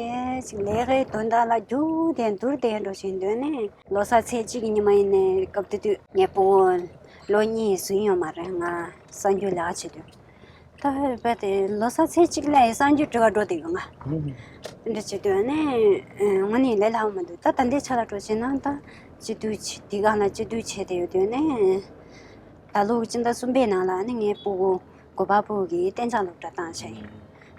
ཅིག་ལས་ཀའི་དོན་དག་ལ་རྒྱུག་བསྡད་འདུར་བསྡད་འགྲོ་བཞིན་འདོད་ནས། ལོ་གསར་ཚེས་གཅིག་གི་ཉི་མ་ཡིན་ནའི་སྐབས་དེ་དུས་ངའི་སྤུ་གུ་ལོ་གཉིས་ཟིན་ཡོད་མ་རེད། ང་གསར་འགོད་ལས་ཀ་བྱེད་དུས། ད་རྦད་དེ་ལོ་གསར་ཚེས་གཅིག་ལ་གསར་འགྱུར་འབྲི་ག་འགྲོ་བསྡད་ཡོད་ང་། དེ་འདྲ་བྱེད་དུས་ནས་དངོས་གནས་ལས་སླ་བོ་མི་འདུག་ད་ད་ལྟའི་ཆ་ལ་འགྲོ་བྱས་ན་ད་སྤྱི་འཐུས་ཆེ་དེ་སྒང་ལ་སྤྱི་འཐུས་བྱས་བསྡད་ཡོད་དུས་ནས། ད་ལོ་སྤྱི་ཟླ་གསུམ་པའི་ནང་ལ་ནི་ངའི་སྤུ་གུ་གོ་པ་སྤུ་གུ་གི་གཏན་འཇགས་སློབ་གྲྭ་བཏང་བྱས་ཡིན།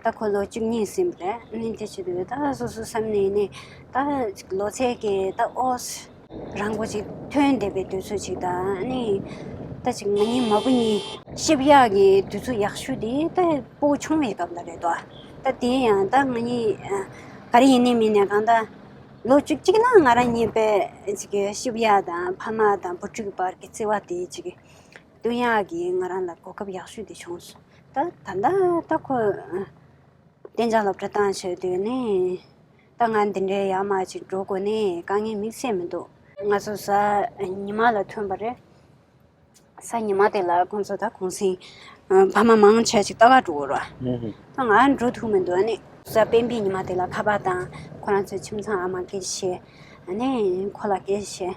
ད་ཁོ་ལོ་བཅུ་གཉིས་ཟིན་པ་རེད། ནི་དེ་བྱེད་དུས་ད་སོ་སོ་བསམ་ནས་ནི་ད་ལོ་ཚད་ཀྱི་ད་ཨོ། རང་མགོ་ཅིག་ཐོན་བསྡད་པའི་དུས་ཚོད་ཅིག་དང་ནི། ད་ཅིག་ང་གཉིས་མ་བུ་གཉིས་གཤིབ་ཡག་གི་དུས་ཚོད་ཡག་ཤོས་དེ་ད་སྤུ་གུ་ཆུང་བའི་སྐབས་ལ་རེད་དོ། ད་དེ་ཡང་ད་ང་གཉིས་ག་རེ་ཡིན་ནི་མིན་ནས་གང་ད་ལོ་བཅུ་གཅིག་ན་ང་རང་གཉིས་པས་ཅིག་གཤིབ་ཡག་དང་ཕ་མ་དང་བུ་ཕྲུག་གི་བར་གྱི་བརྩེ་བ་དེ་ཅིག་སྟོན་ཡག་གི་ང་རང་ལ་གོ་སྐབས་ཡག་ཤོས་དེ་བྱུང་སོང་། ད་ད་ད་ད་ཁོ། གཏན་འཇགས་སློབ་གྲྭ་བཏང་བྱས་དུས་ནས། ད་ང་འདི་འདྲའི་ཡར་མར་ཅིག་འགྲོ་དགོས་ནས་དཀའ་ངལ་དམིགས་བསལ་མི་འདུག་ང་ཚོ་གཟའ་ཉི་མ་ལ་ཐོན་པ་རེད། གཟའ་ཉི་མ་དེ་ལ་ཁོང་ཚོ་ད་གུང་སེང་། ཕ་མ་མང་ཆེ་ཅིག་ལྟ་ག་འགྲོ་དགོས་རེད། ད་ང་འགྲོ་ཐུབ་མི་འདུག་ཨ་ནི་གཟའ་སྤེན་པའི་ཉི་མ་དེ་ལ་ཁ་པར་བཏང་། ཁོ་རང་ཚོའི་ཁྱིམ་ཚང་ཨ་མ་སྐད་ཆ་བཤད། ཨ་ནི་ཁོ་ལ་སྐད་ཆ་བཤད།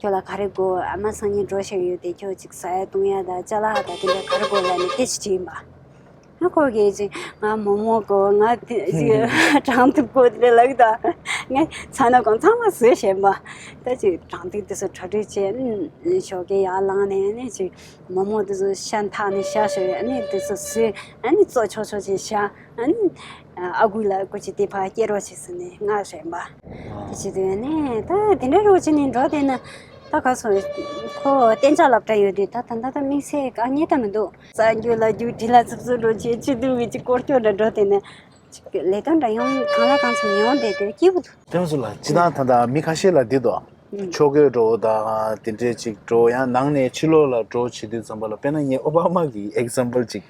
ཁྱོད་ལ་ག་རེ་དགོས། ཨ་མ་སང་ཉིན་འགྲོ་བཞིན་ཡོད་དེ། ཁྱོད་ཅིག་ཟ་ཡ་བཏུང་ཡ་དང་ཅ་ལག་དང་དེ་འདྲ་ག་རེ་དགོས་ལབ་ནས་སྐད་ཆ་དྲིས་ཡིན་པ། ཨ་ཁོ་གིས་ཅིག་ང་མོག་མོག་དགོས། ང་དེ་ཅིག་སྦྲང་རྩི་དགོས་དེ་འདྲ་ལབ་ཀྱི་འདུག་ངས་ཚ་ན་གང་ཚང་མ་བཟོས་བཞིན་པ། ད་ཅིག་སྦྲང་རྩི་དེ་ཚོ་གྲ་སྒྲིག་བྱས། ཨ་ཞོགས་ཀས་ཡར་ལངས་ནས་ཨ་ནི་ཅིག་མོག་མོག་དེ་ཚོ་ཤ་འཐག་ནས་ཤ་བཞོས། ཨ་ནི་དེ་ཚོ་བཟོས། ཨ་ནི་བཙོ་ཆོག་ཆོག་ཅིག་བཞག་ཨ་ནི། ཨ་ཁུ་ལ་སྐུ་མཁྱེན་དེ་ཕར་སྐྱེལ་རོགས་བྱེད་ཟེར་ནས་མངགས་བཞག་ཡིན་པ། དེ་བྱེད་དུས་ནས་ད་དེ་འདྲ་རོགས་བྱེད་ནས་འགྲོ་བསྡད་ན། ད་ག་སོང་ཁོ་གཏན་འཇགས་སློབ་གྲྭ་ཡོད་དུས་ད་ད་ད་ད་དམིགས་བསལ་དཀའ་ངལ་ད་མི་འདུག་གསར་འགྱུར་ལ་རྒྱུགས། དྲི་ལ་ཚིག་ཚུར་འགྲོ་བྱེད། སྤྱི་འཐུས་ཀྱི་ཅིག་སྐོར་སྐྱོད་འདྲ་འགྲོ་བསྡད་ན། ཅིག་ལས་དོན་འདྲ་ཡང་གང་ལ་གང་འཚམ་ཡོང་བསྡད་དུས་སྐྱིད་པོ་འདུག་དེ་མ་སུ་ལ་ཅི་དང་ད་ད་མི་ཁ་ཤས་ལ་འདི་དོ། ཆོས་གོས་འགྲོ་དང་དེ་འདྲས་ཅིག་འགྲོ་ཡང་ནང་ནས་ཕྱི་ལོགས་ལ་འགྲོ་བྱེད་དུས་ཙམ་པ་ལ་དཔེར་ན་ངས་ཨོ་བྷ་མ་གི་ཨེག་ཛམ་པལ་ཅིག་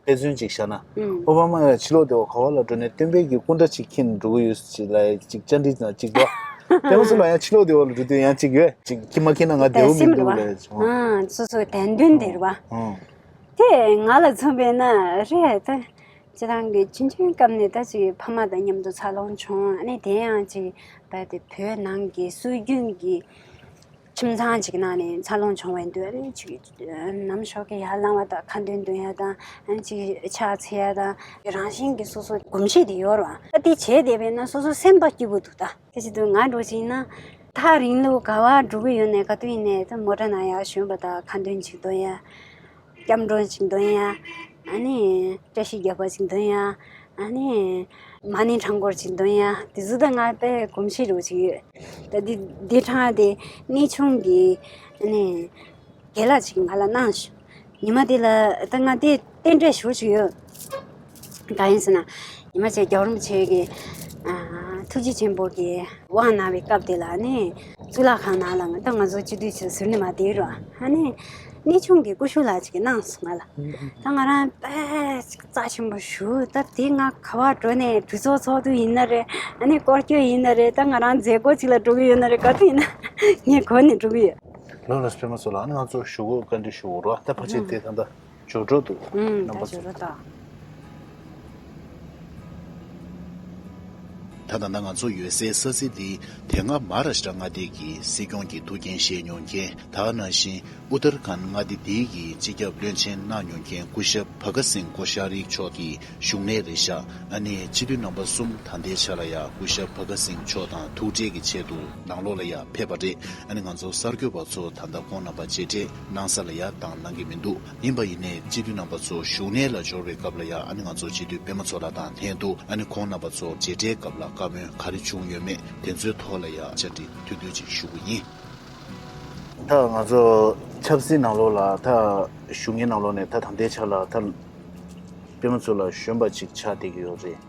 དཔེ་མཚོན་ཅིག་བཞག་ན། ཨོ་བྷ་མ་ཡང་ཕྱི་ལོགས་དེ་བ་ག་བ་ལ་འགྲོ་ནས་སྟོན་པའི་གི་སྐུ་འདྲ་ཅིག་འཁྱེར་འགྲོ་གི་ཡོད་ཅིག་ལ་ཅིག་བཅར་འདྲི་ན་ཅིག་འགྲོ། དེ་མ་སུ་ལ་ཡང་ཕྱི་ལོགས་དེ་བ་ལ་འགྲོ་དུས་ཡང་ཅིག་ཡོད་ཅིག་ཁྱི་མ་ཁྱེར་ན་ང་བདེ་བོ་མི་འདུག་ལས་ཅིག་ཨང་། སོ་སོའི་དད་འདུན་དེ་རེད་བ། ཨང་། དེ་ང་ལ་མཚོན་པས་ན་རེད་ད། སྤྱིར་བཏང་གི་ཆུང་ཆུང་སྐབས་ནས་ད་ཅིག་ཕ་མ་དང་མཉམ་དུ་འཚར་ལོངས་བྱུང་། ཨ་ནི་དེ་ཡང་ཅིག་རྦད་དེ་བོད་ནང་གི་སྲོལ་རྒྱུན་གྱི་ཁྱིམ་ཚང་ཅིག་ནང་ནས་འཚར་ལོངས་བྱུང་བའི་དུས། ཨ་ནི་ཅིག་ནམ་ཞོགས་ཀྱི་ཡར་ལངས་པ་དང་ཁ་འདོན་འདོན་ཡ་དང་། ཨ་ནི་ཅིག་ཕྱག་འཚལ་ཡ་དང་། རང་བཞིན་གྱི་སོ་སོ་གོམས་གཤིས་དེ་ཡོད་རེད་བ། ད་དེ་བྱས་བསྡད་པས་ན་སོ་སོ་སེམས་པ་སྐྱིད་པོ་འདུག་ད། དེ་བྱེད་དུས་ང་འགྲོ་ཅིག་ན། ཐག་རིང་ལུགས་ག་བ་འགྲོ་གི་ཡོད་ནས་ག་དུས་ཡིན་ནས་ད་མོ་ཊ་ནང་ཡར་ཞོན་པ་དང་ཁ་འདོན་ཅིག་འདོན་ཡ། སྐྱབས་འགྲོ་ཅིག་འདོན་ཡ། ཨ་ནི་བཀྲ་ཤིས་བརྒྱད་པ་ཅིག་འདོན་ཡ། ཨ་ནི་མ་ཎི་ཕྲེང་སྐོར་ཅིག་འདོན་ཡ། དེ་ཚོ་ད་ང་དཔེ་གོམས་གཤིས་རོ་ཅིག་ཡོད། ད་འདི་འདི་ཕྲེང་དེ་གནས་ཆུང་གི་ཨ་ནི་རྒན་ལགས་ཅིག་ང་ལ་གནང་ཞུ། ཉི་མ་དེ་ལ་ད་ང་དེ་རྟེན་འབྲེལ་ཞུ་ཞིག་ཡོད། གང་ཡིན་ཟེར་ན། ཉི་མ་ཅིག་རྒྱལ་བ་རིན་པོ་ཆེ་གི་ཨ་ཐུགས་རྗེ་ཆེན་པོ་གི་དབང་གནང་བའི་སྐབས་དེ་ལ་ནི་གཙུག་ལག་ཁང་ནང་ལ་ང་ད་ང་ཚོ་སྤྱི་འཐུས་ཚོ་ཟུར་ནས་མ་བསྡད་རོགས། ཨ་ནི་གནས་ཆུང་གི་སྐུ་ཞབས་ལགས་ཅིག་གིས་གནང་སོང་ང་ལ། ད་ང་རང་དཔེ་ཅིག་རྩ་ཆེན་པོ་ཞུ། ད་དེ་ང་ག་བར་འགྲོ་ནས་གྲོས་ཚོགས་ཚོགས་དུས་ཡིན་ན་རེད། ཨ་ནི་སྐོར་སྐྱོད་ཡིན་ན་རེད། ད་ང་རང་མཛད་སྒོ་ཅིག་ལ་འགྲོ་གི་ཡོད་ན་རེད། ག་དུས་ཡིན་ན་ངས་གོ་ནས་འགྲོ་གི་ཡོད། ལགས་ལགས་སོ། པད་མ་མཚོ་ལགས། ཨ་ནི་ང་ཚོ་ཞུ་སྒོ་བཀའ་འདྲི་ཞུ་དགོས་རེད་བ། ད་ཕལ་ཆེར་དེ་ད་ལྟ་འབྱོར་འགྲོ་འདུག་ཨུམ། རྣམ་པ་ད་ཚོ། འབྱོར་འགྲོ་ད། ད་ད་ལྟ་ང་ཚོ་ཡོད་སའི་ས་ཚིགས་འདི་དེ་སྔ་མ་ཧཱ་རཱ་ཤི་ཏྲ་མངའ་སྡེ་གི་སྲིད་སྐྱོང་གི་ཐུགས་འགན་བཞེས་མྱོང་མཁན། ད་ག་ནང་བཞིན་ཨུ་ཏར་ཁཱན་མངའ་སྡེ་འདིའི་གི་སྤྱི་ཁྱབ་བློན་ཆེན་གནང་མྱོང་མཁན་སྐུ་ཞབས་བྷ་ག་སིང་ཀོ་ཤཱ་རི་མཆོག་གི་བཞུགས་གནས་རེད་ཤག་ཨ་ནི་སྤྱི་འཐུས་རྣམ་པ་གསུམ་ད་ལྟའི་ཆ་ལ་ཡ་སྐུ་ཞབས་བྷ་ག་སིང་མཆོག་དང་ཐུག་འཕྲད་ཀྱི་ཆེད་དུ་ནང་ལོགས་ལ་ཡ་ཕེབས་པ་རེད། ཨ་ནི་ང་ཚོ་གསར་འགོད་པ་ཚོ་ད་ལྟ་ཁོང་རྣམ་པ་མཇལ་འཕྲད་གནང་ས་ལ་ཡ་བཏང་གནང་གི་མི་འདུག་ཡིན་པ་ཡིན་ནའི་སྤྱི་འཐུས་རྣམ་པ་ཚོ་བཞུགས་གནས་ལ་འབྱོར་བའི་སྐབས་ལ་ཡ་ཨ་ནི་ང་ཚོ་སྤྱི་འཐུས་པད་མ་མཚོ་ལགས་དང་ལྷན་དུ་ཨ་ནི་ཁོང་རྣམ་པ་ཚོ་མཇལ་འཕྲད་སྐབས་ལ་བཀའ་མོལ་ག་རེ་བྱུང་ཡོད་མེད་དེ་ཚོའི་ཐོག་ལ་ཡ་བཅར་འདྲི་ཐུང་ཐུང་ཅིག་ཞུ་གི་ཡིན། ད་ང་ཚོ་ཆབ་སྲིད་ནང་ལོགས་ལ་ད་བཞུགས་གནས་ནང་ལོགས་ནས་ད་ད་ལྟའི་ཆ་ལ་ད་པད་མ་མཚོ་ལགས་གཞོན་པ་ཅིག་ཆགས་བསྡད་ཀྱི་ཡོད་རེད།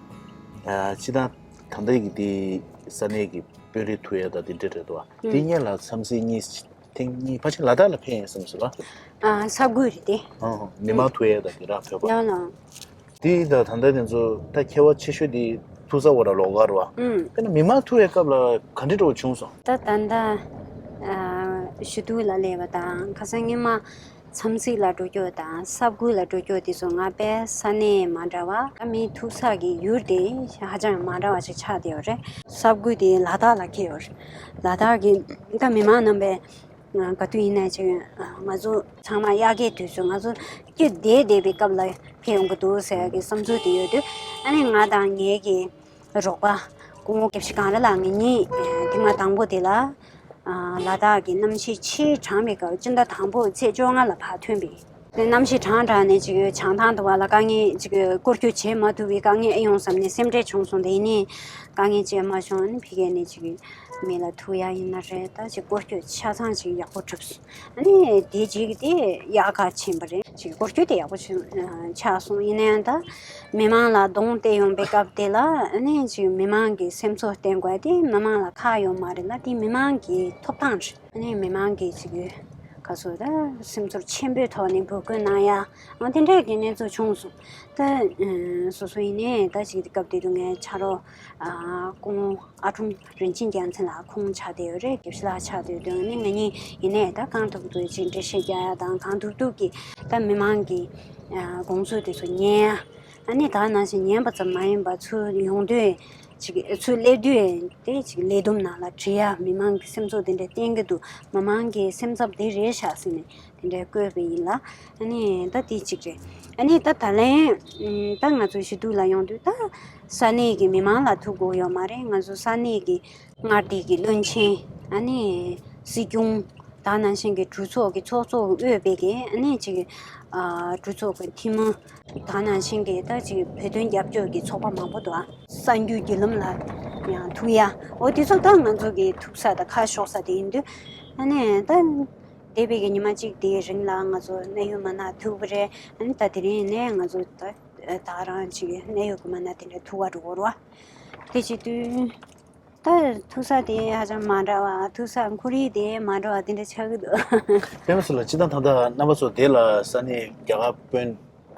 ཨ་སྤྱིར་བཏང་ད་ལྟ་གི་དེ་ས་གནས་ཀྱི་དཔོན་རིགས་ཐུག་ཡས་དང་དེ་འདྲ་རེད་དོ། དེ་སྔོན་ལ་མཚམས་ཚིགས་གཉིས་ཐེངས་གཉིས་ཕལ་ཆེར་ལ་དྭགས་ལ་ཕེབས་ཡས་བསམ་སོང་ལ། ཨ་ས་འགུལ་རེད་དེ། ཨ་མི་མང་ཐུག་ཡས་དང་དེ་འདྲ་ཕེབས་པ། ལགས་ལགས། དེ་ད་ད་ལྟ་དེ་ཚོ་ད་མཁས་པ་ཆེ་ཤོས་དེ་ཐུག་ས་བ་ར་ལོགས་ཀ་རེད་བ། ཨུམ། དཔེར་ན་མི་མང་ཐུག་ཡས་སྐབས་ལ་ག་འདྲ་འདྲ་བོ་བྱུང་སོང་། ད་ད་ལྟ་ཨ་ཞུ་གཏུག་ལ་སླེབས་པ་དང་ཁ་སང་སྔོན་མ། མཚམས་ཚིགས་ལ་འགྲོ་རྒྱུ་དང་ས་འགུལ་ལ་འགྲོ་རྒྱུ་དེ་ཚོ་ང་དཔེ་ས་གནས་མ་འདྲ་བ། ཨ་མི་ཐུག་ས་གི་ཡུལ་དེ་ཧ་ཅང་མ་འདྲ་བ་ཞིག་ཆགས་བསྡད་ཡོད་རེད། ས་འགུལ་དེ་ལ་དྭགས་ལ་འཁེལ་ཡོད་རེད། ལ་དྭགས་ཀྱི་ད་མི་མང་རྣམ་པས་ག་དུས་ཡིན་ན་ཅིག་ང་ཚོ་ཚང་མ་དབྱར་ཁའི་དུས་སུ་ང་ཚོ་སྐྱིད་བདེ་བདེ་བའི་སྐབས་ལ་ ཡོང་གི་འདུག་ཟེར་གྱི་བསམ་ཚུལ་དེ་ཡོད་དུས། ཨ་ནི་ང་དང་ངའི་གི་རོགས་པ་སྐུ་ངོ་དགེ་བཤེས་གངས་རི་ལགས་ང་གཉིས་ཐེངས་མ་དང་པོ་དེ་ལ་ལ་དྭགས་ཀྱི་གནམ་གཤིས་ཆེས་གྲང་བའི་སྐབས། སྤྱི་ཟླ་དང་པོ་ཚེས་བཅོ་ལྔ་ལ་ཕར་ཐོན་པས། དེ་གནམ་གཤིས་གྲང་དྲགས་ནས་ཅིག་བྱང་ཐང་དུ་བ་ལ་དཀའ་ངལ་ཅིག་སྐོར་སྐྱོད་བྱེད་མ་ཐུབ་པའི་དཀའ་ངལ་ཨེ་ཡོང་བསམ་ནས་སེམས་ཁྲལ་བྱུང་སོང་། དེ་ནས་དཀའ་ངལ་ཅིག་མ་བྱུང་། ཨ་ནི་ཕ་གི་ནས་ཅིག་མི་ལ་ཐུག་ཡ་ཡིན་ན་རེད། ད་ཅིག་སྐོར་སྐྱོད་ཆ་ཚང་ཅིག་ཡག་པོ་གྲུབ་སོང་། ཨ་ནི་དེ་རྗེས་ཀྱི་དེ་ཡག་ག་ཕྱིན་པ་རེད། ཅིག་སྐོར་སྐྱོད་དེ་ཡག་པོ་ཕྱིན་ཆགས་སོང་། ཡིན་ན་ཡང་ད་མི་མང་ལ་གདོང་གཏད་ཡོང་པའི་སྐབས་དེ་ལ། ཨ་ནི་ཅིག་མི་མང་གི་སེམས་ཚོར་བསྟན་དགོས་དེ་མི་མང་ལ་ཁག་ཡོད་མ་རེད་ལ། དེ་མི་མང་གི་ཐོབ་ཐང་རེད། ཨ་ནི་མི་མང་གིས་ཅིག་ག་ཚོད་ད་སེམས་ཚོར་ཆེན་པོའི་ཐོག་ནས་འབོད་སྐུལ་གནང་ཡ། ཨ་དེ་འདྲས་ཀྱི་གནས་ཚུལ་བྱུང་སོང་། ད་སོ་སོ་ཡིན་ནའི་ད་ཅིག་སྐབས་དེ་དུས་ངའི་ཕྱག་རོགས་སྐུ་ངོ་ཨ་ཁྲུང་རིན་ཆེན་རྒྱལ་མཚན་ལགས་ཁོང་ཆགས་བསྡད་ཡོད་རེད། དགེ་བཤེས་ལགས་ཆགས་བསྡད་ཡོད་དུས། ཨ་ནི་ང་གཉིས་ཡིན་ནའི་ད་གང་ཐུབ་ཐུབ་ཅིག་འགྲེལ་བཤད་རྒྱག་ཡ་དང་། གང་ཐུབ་ཐུབ་ཀྱིས་ད་མི་མང་གི་དགོངས་ཚུལ་དེ་ཚོ་ཉན་ཡ། ཨ་ནི་ད་ནང་བཞིན་ཉན་པ་ཙམ་མ་ཡིན་པར་ཚུར་ཡོང་དུས་ཅིག་ཚུར་སླེབས་དུས་དེ་ཅིག་ལས་བསྡོམས་ནང་ལ་བྲིས་ཡ། མི་མང་གི་སེམས་ཚོར་དེ་འདྲ་བསྟན་གྱི་འདུག་མི་མང་གི་སེམས་འཚབ་འདི་རེད་ཤག་ཟེར་ནས་དེ་འདྲ་བཀོད་པ་ཡིན་ལ། ཨ་ནི་ད་དེ་གཅིག་རེད། ཨ་ནི་ད་ད་ལན་ད་ང་ཚོ་གཞིས་སྡོད་ལ་ཡོང་དུས་ད་ས་གནས་ཀྱི་མི་མང་ལ་ཐུག་དགོས་ཡོད་མ་རེད། ང་ཚོ་ས་གནས་ཀྱི་མངའ་སྡེ་གི་བློན་ཆེན། ཨ་ནི་སྲིད་སྐྱོང་། ད་ནང་བཞིན་གྱི་གྲོས་ཚོགས་ཀྱི་ཚོགས་གཙོ་འོས་པའི་གི། ཨ་ནི་ཅིག་ཨ་གྲོས་ཚོགས་ཀྱི་འཐུས་མི། ད་ནང་བཞིན་གྱི་ད་ཅིག་བོད་དོན་རྒྱབ་སྐྱོར་གྱི་ཚོགས་པ་མང་པོ་འདུག་ཨ། གསར་འགྱུར་བརྒྱུད་ལམ་ལ་ཡང་ཐུག་ཡ། འོ་དེ་ཚོ་ད་ང་ཚོ་གི་ཐུག་ས་དང་ཁ་ཕྱོགས་ས་དེ་ཡིན་དུས། ཨ་ནི་ད་འདས་པའི་གི་ཉི་མ་གཅིག་དེའི་རིང་ལ་ང་ཚོ་གནད་ཡོད་མི་སྣ་ཐུག་པ་རེད། ཨ་ནི་ད་དེ་རིང་ནས་ང་ཚོ་ད་ད་རང་ཅིག་གནད་ཡོད་གི་མི་སྣ་དེ་འདྲ་ཐུག་ག་འགྲོ་གི་རེད་བ། དེ་བྱེད་དུས། ད་ཐུག་ས་དེ་ཧ་ཅང་མ་འདྲ་བ། ཐུག་ས་ཁོར་ཡུག་དེ་མ་འདྲ་བ་དེ་འདྲ་ཆགས་ཀྱི་འདུག་དཔེ་མ་སྲིད་ལ་སྤྱིར་བཏང་ད་ལྟ་རྣམ་པ་ཚོ་དེ་ལ་ས་གནས་རྒྱ་གར་དཔོན་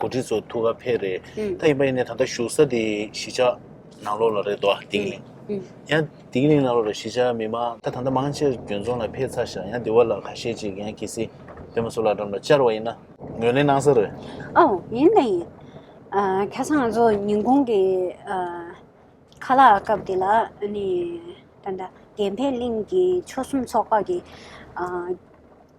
འགོ་ཁྲིད་ཚོ་ཐུག་ག་ཕེབས་རེད། ཨུམ། ད་ཡིན་པ་ཡིན་ནའི་ད་ལྟ་བཞུགས་ས་དེ་གཞིས་ཆགས་ནང་ལོགས་ལ་རེད་དོ། ལྡི་ལི། ཨུམ། ཡང་ལྡི་ལི་ནང་ལོགས་ལ་གཞིས་ཆགས་མི་མང་ད་ད་ལྟ་མང་ཆེ་རྒྱུན་ཚོང་ལ་ཕེབས་ཚར་ཤག་ཡང་དེ་བ་ལ་ཁ་ཤས་ཅིག་ཡང་གལ་སྲིད་དཔེ་མ་སྲིད་ལ་འགྲམ་ལ་བཅར་བ་ཡིན་ན་ངོས་ལེན་གནང་ས་རེད། ཨོ་ཡིན་ད་ཡིན། ཨ་ཁ་སང་ང་ཚོ་ཉིན་གུང་གི་ཨ། ཁ་ལག་སྐབས་དེ་ལ་ཨ་ནི་ད་ལྟ་དགེ་འཕེལ་གླིང་གི་ཆོལ་གསུམ་ཚོགས་པ་གི་ཨ་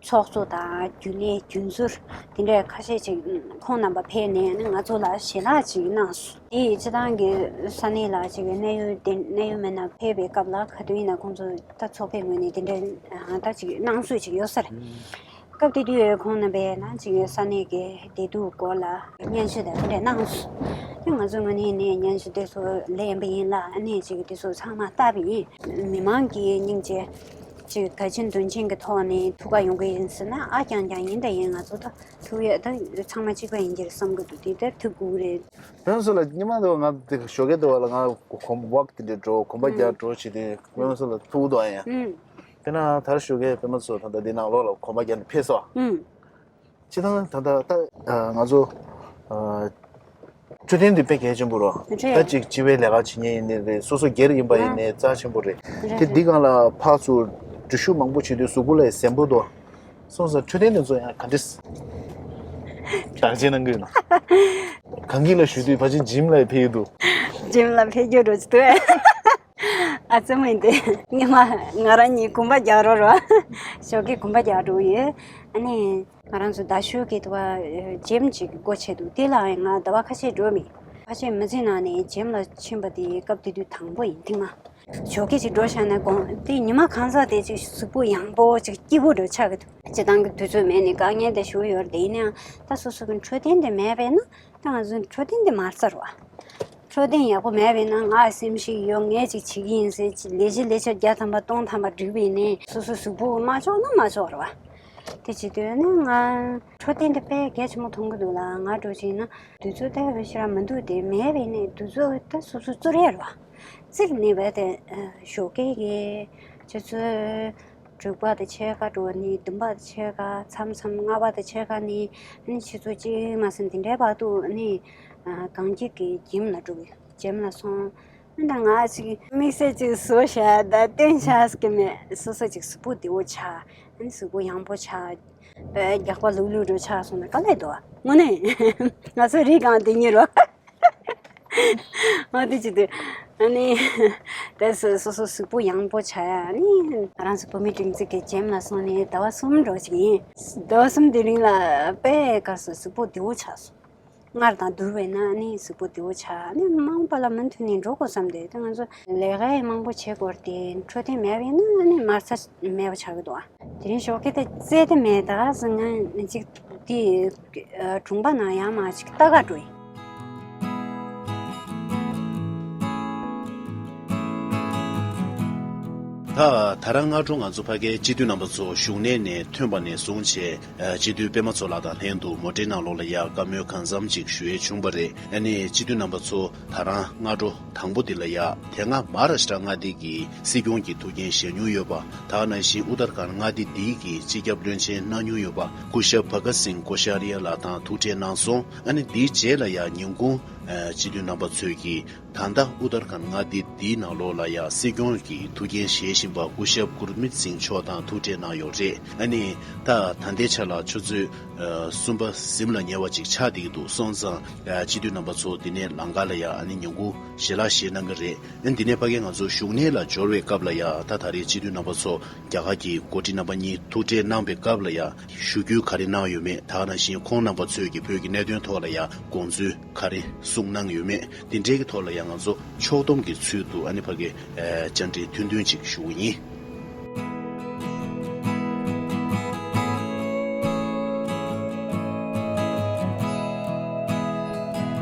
ཚོགས་གཙོ་དང་རྒྱུན་ལས་རྒྱུན་ཟུར་དེ་འདྲ་ཁ་ཤས་ཅིག་ཁོང་རྣམ་པ་ཕེབས་ནས་ཨ་ནི་ང་ཚོ་ལ་ཞལ་ལག་ཅིག་གནང་སོང་། དེ་སྤྱིར་བཏང་གི་ས་གནས་ལ་ཅིག་གནད་ཡོད་དེ་གནད་ཡོད་མི་སྣ་ཕེབས་པའི་སྐབས་ལ་ག་དུས་ཡིན་ན་ཁོང་ཚོ་ད་ཚོགས་པའི་ངོས་ནས་དེ་འདྲ་ད་ཅིག་གནང་སྲོལ་ཅིག་ཡོད་ས་རེད། སྐབས་དེ་དུས་ཁོང་རྣམ་པས་ན་ཅིག་ས་གནས་ཀྱི་བདེ་སྡུག་སྐོར་ལ་སྙན་ཞུ་དང་དེ་འདྲ་གནང་སོང་། དེ་ང་ཚོའི་ངོས་ནས་ནས་སྙན་ཞུ་དེ་ཚོ་ལེན་པ་ཡིན་ལ། ཨ་ནི་ཅིག་དེ་ཚོ་ཚང་མ་བལྟས་པ་ཡིན། མི་མང་གི་སྙིང་རྗེ་ཅིག་དགའ་ཆེན་དོན་ཆེན་གྱི་ཐོག་ནས་ཐུག་ག་ཡོང་གི་ཡིན་ཟེར་ན། ཨ་རྐྱང་རྐྱང་ཡིན་ད་ཡིན། ང་ཚོ་ད་ཐུག་ཡོད་ད་ཚང་མ་གཅིག་པ་ཡིན་གྱི་རེད་བསམ་གྱི་འདུག་དེ་ལྟར་ཐུག་དགོས་རེད། ཕན་ཚུན་ལ་ཉི་མ་འདུག་ང་དེ་ཞོགས་ཀས་འདུག་བ་ལ་ང་གོམ་ཝོག་དེ་འདྲ་འགྲོ། གོམ་པ་རྒྱག་འགྲོ་བྱེད་དུས་ཕན་ཚུན་ལ་ཐུག་འདུག་ཨ་ཡ། ཨུམ། དེ་ན་དར་ཞུ་གི་དཔེ་མ་ཚོ་ད་ལྟ་འདི་ནང་ལོགས་ལ་གོམ་པ་རྒྱག་ནས་ཕེབས་སོ། ཨུམ། སྤྱིར་བཏང་ད་ལྟ་ད་ང་ཚོ་འཕྲོད་བསྟེན་འདི་དཔེ་གལ་ཆེན་པོ་རོ། རེད། ད་ཅིག་སྤྱི་པའི་ལས་ཀ་བྱེད་མཁན་ཡིན་ནའི་རེད། སོ་སོ་སྒེར་ཡིན་པ་ཡིན་ནའི་རྩ་ཆེན་པོ་རེད། རེད། དེ་འདི་སྒང་ལ་ཕར་ཚུར་འགྲུལ་བཞུད་མང་པོ་བྱེད་དུས་གཟུགས་པོ་ལ་ཟིན་པོ་འདུག་སོང་ཙང་འཕྲོད་བསྟེན་དེ་ཚོ་ཡང་ག་འདྲས་བདག་གཅེས་གནང་གི་ཡོད་ན། གངས་སྐྱིད་ལ་བཞུགས་དུས་ཕལ་ཆེར་ཇིམ་ལ་ཕེབས་ཀྱི་འདུག་ཇིམ་ལ་ཕེབས་རྒྱུ་འགྲོ་ཅི་འདུག་ཨ་ཙི་མོ་ཡིན་ཏེ། ཉི་མ་ང་རང་གཉིས་གོམ་པ་རྒྱག་རོགས་རོགས། ཞོགས་ཀས་གོམ་པ་རྒྱག་འགྲོ་ཡོད། ཨ་ནི་ང་རང་ཚོ་ཟླ་ཤོག་གི་དུ་བ་ཇིམ་ཅིག་སྒོ་ཕྱེ་འདུག་དེ་ལའང་ང་ཟླ་བ་ཁ་ཤས་འགྲོ་མེད། ཕལ་ཆེར་མི་ཚེ་ནང་ནས་ཇིམ་ལ་ཕྱིན་པ་དེ་སྐབས་དེ་དུས་དང་པོ་ཡིན། ཐེངས་མ། ཞོགས་ཀས་ཅིག་འགྲོ་བཞག་ན་དགོང་དེ་ཉི་མ་གང་ཟག་དེ་ཅིག་གཟུགས་པོ་ཡང་པོ་ཅིག་སྐྱིད་པོ་འགྲོ་ཆགས་ཀྱི་འདུག་སྤྱིར་བཏང་གི་དུས་ཚོད་མེད་ནས་དཀའ་ངལ་དེ་ཞུ་ཡོད་རེད། ཡིན་ནའང་ད་སོ་སོ་གི་འཕྲོད་བསྟེན་དེ་མེད་པས་ན། ད་ང་ཚོའི་འཕྲོད་བསྟེན་དེ་མ་རྩ་རེད་བ། འཕྲོད་བསྟེན་ཡག་པོ་མེད་པས་ན་ང་སེམས་ཤིག་ཡོད། ངས་ཅིག་བྱེད་ཀྱི་ཡིན་ཟེར་ཅིག་ལས་བྱེད་ལས་བྱེད་བརྒྱ་ཐམ་པ་སྟོང་ཐམ་པ་བསྒྲིགས་པས་ནས་སོ་སོ་གཟུགས་པོ་མ་ཆོག་ན་མ་ཆོག་རེད་བ། དེ་བྱེད་དུས་ནི་ང་འཕྲོད་བསྟེན་དེ་དཔེ་གལ་ཆེན་པོ་མཐོང་གི་འདུག་ལ། ང་འགྲོ་ཅིག་ན་དུས་ཚོད་ལྟ་བུ་ཞེ་དྲག་མི་འདུག་དེ་མེད་པས་ནས་དུས་ཚོད་ད་སོ་སོ་རྩོལ་ཡ་རེད་བ། རྩིར་གནས་པ་དེ་ཞོགས་ཀས་ཀྱི་ཆུ་ཚོད་དྲུག་པ་དང་ཕྱེད་ཀ་འགྲོ་ནི། བདུན་པ་དང་ཕྱེད་ཀ། མཚམས་མཚམས་ལྔ་པ་དང་ཕྱེད་ཀ་ནི། ཨ་ནི་ཆུ་ཚོད་གཅིག་མ་ཟིན་དེ་འདྲའི་བར་དུ་ཨ་ནི་གངས་སྐྱིད་ཀྱི་ཇིམ་ལ་འགྲོ་གི། ཇིམ་ལ་སོང་། ཨ་ནི་ད་ང་ཅིག་དམིགས་བསལ་ཅིག་བཟོ་བྱ་ད་སྟོན་བྱ་ཟེར་གི་མེད། སོ་སོ་ཅིག་གཟུགས་པོ་བདེ་བོ་ཆགས། ཨ་ནི་གཟུགས་པོ་ཡང་པོ་ཆགས། རྒྱགས་པ་ལུག་ལུག་འགྲོ་ཆགས་སོང་ན་དཀའ་ལས་འདུག་དངོས་གནས་ང་ཚོ་རིགས་གང་དེ་ཉིད་རོ། ཨ་དེ་ཅི་དེ། ཨ་ནི། དེ་སོ་སོ་སོ་གཟུགས་པོ་ཡང་པོ་ཆགས་ཡ། ཨ་ནི། ང་རང་ཚོ་བོད་མི་སྒྲིག་འཛུགས་ཀྱི་ཇིམ་ལ་སོང་ནས་ཟླ་བ་གསུམ་འགྲོ་ཅིག་ཡིན། ཟླ་བ་གསུམ་དེ་རིང་ལ་དཔེ་དཀའ་སོ། གཟུགས་པོ་བདེ་བོ་ཆགས་སོང་། སྔར་དང་བསྡུར་བས་ན་ཨ་ནི་གཟུགས་པོ་བདེ་བོ་ཆགས། ཨ་ནི་མ་འོངས་པ་ལ་མུ་མཐུད་ནས་འགྲོ་དགོས་བསམ་སྟེ། ད་ང་ཚོ་ལས་ཀ་ཡང་མང་པོ་བྱེད་དགོས་རེད་དེ། འཕྲོད་བསྟེན་མེད་པ་ཡིན་ན་ཨ་ནི་མ་རྩ་མེད་པ་ཆགས་ཀྱི་འདུག་ཨ། དེ་རིང་ཞོགས་ཀས་དེ་བཙལ་དེ་མེད། ད་ག་ཟེ་ང་ཅིག་དེ་དྲུང་པ་ནང་ཡར་མར་ཅིག་ལྟ་ག་འགྲོ་ཡིན། ད་ད་རང་སྔ་དྲོ་ང་ཚོ་ཕ་གིའི་སྤྱི་འཐུས་རྣམ་པ་ཚོ་བཞུགས་གནས་ནས་ཐོན་པ་ནས་བཟུང་བྱས། ཨ། སྤྱི་འཐུས་པད་མ་མཚོ་ལགས་དང་ལྷན་དུ་མོ་ཊའི་ནང་ལོགས་ལ་ཡ་བཀའ་མོལ་གང་འཚམ་ཅིག་ཞུ་ཡས་བྱུང་བ་རེད། ཨ་ནི་སྤྱི་འཐུས་རྣམ་པ་ཚོ་ད་རང་སྔ་དྲོ་དང་པོ་འདི་ལ་ཡ་དེ་སྔ་མ་ཧཱ་རཱ་ཤི་ཏྲ་མངའ་སྡེ་གི་སྲིད་སྐྱོང་གི་ཐུགས་འགན་བཞེས་མྱོང་ཡོད་པ། ད་ག་ནང་བཞིན་ཨུ་ཏར་ཁཱན་མངའ་སྡེ་འདིའི་གི་སྤྱི་ཁྱབ་བློན་ཆེན་གནང་མྱོང་ཡོད་པ་སྐུ་ཞབས་བྷ་ག་སིང་ཀོ་ཤཱ་རི་ཡ་ལགས་དང་ཐུག་འཕྲད་གནང་སོང་། ཨ་ནི་འདིའི་རྗེས་ལ་ཡ་ཉིན་གུང་། ཨ། སྤྱི་འཐུས་རྣམ་པ་ཚོས་ཀྱིས་ད་ལྟ་ཨུ་ཏར་ཁཱན་མངའ་སྡེ་འདིའི་ནང་ལོགས་ལ་ཡ་སྲིད་སྐྱོང་གི་ཐུགས་འགན་བཞེས་བཞིན་པ་སྐུ་ཞབས་གུར་མིད་སིང་མཆོག་དང་ཐུག་འཕྲད་གནང་ཡོད་རེད། ཨ་ནི་ད་ད་ལྟའི་ཆ་ལ་ཆུ་ཚོད་ཨ་གསུམ་པ་ཟིན་ལ་ཉེ་བ་ཅིག་ཆགས་བསྡད་ཀྱི་འདུག་སོང་ཙང་། ཨ། སྤྱི་འཐུས་རྣམ་པ་ཚོ་འདི་ནས་ལམ་ཁ་ལ་ཡ་ཨ་ནི་ཉིན་གུང་ཞལ་ལག་བཞེས་གནང་གི་རེད། ཨ། འདི་ནས་ཕ་གི་ང་ཚོ་བཞུགས་གནས་ལ་འབྱོར་བའི་སྐབས་ལ་ཡ་ད་ད་རེས་སྤྱི་འཐུས་རྣམ་པ་ཚོ་རྒྱ་གར་གྱི་འགོ་ཁྲིད་རྣམ་པ་གཉིས་ཐུག་འཕྲད་གནང་པའི་སྐབས་ལ་ཡ་ཞུ་སྐུལ་ག་རེ་གནང་ཡོད་མེད། ད་ག་ནང་བཞིན་ཁོང་རྣམ་པ་ཚོས་ཀྱི་བོད་ཀྱི་གནད་དོན་ཐོག་ལ་ཡ་དགོངས་ཚུལ་ག་རེ་གསུངས་གནང་ཡོད་མེད། དེ་འདྲའི་གི་ཐོག་ལ་ཡང་ང་ཚོ་ཕྱོགས་བསྡོམས་ཀྱི་ཚུལ་དུ་ཨ་ནི་ཕ་གི་ཨ་བཅར་འདྲི་ཐུང་ཐུང་ཅིག་ཞུ་གི་ཡིན།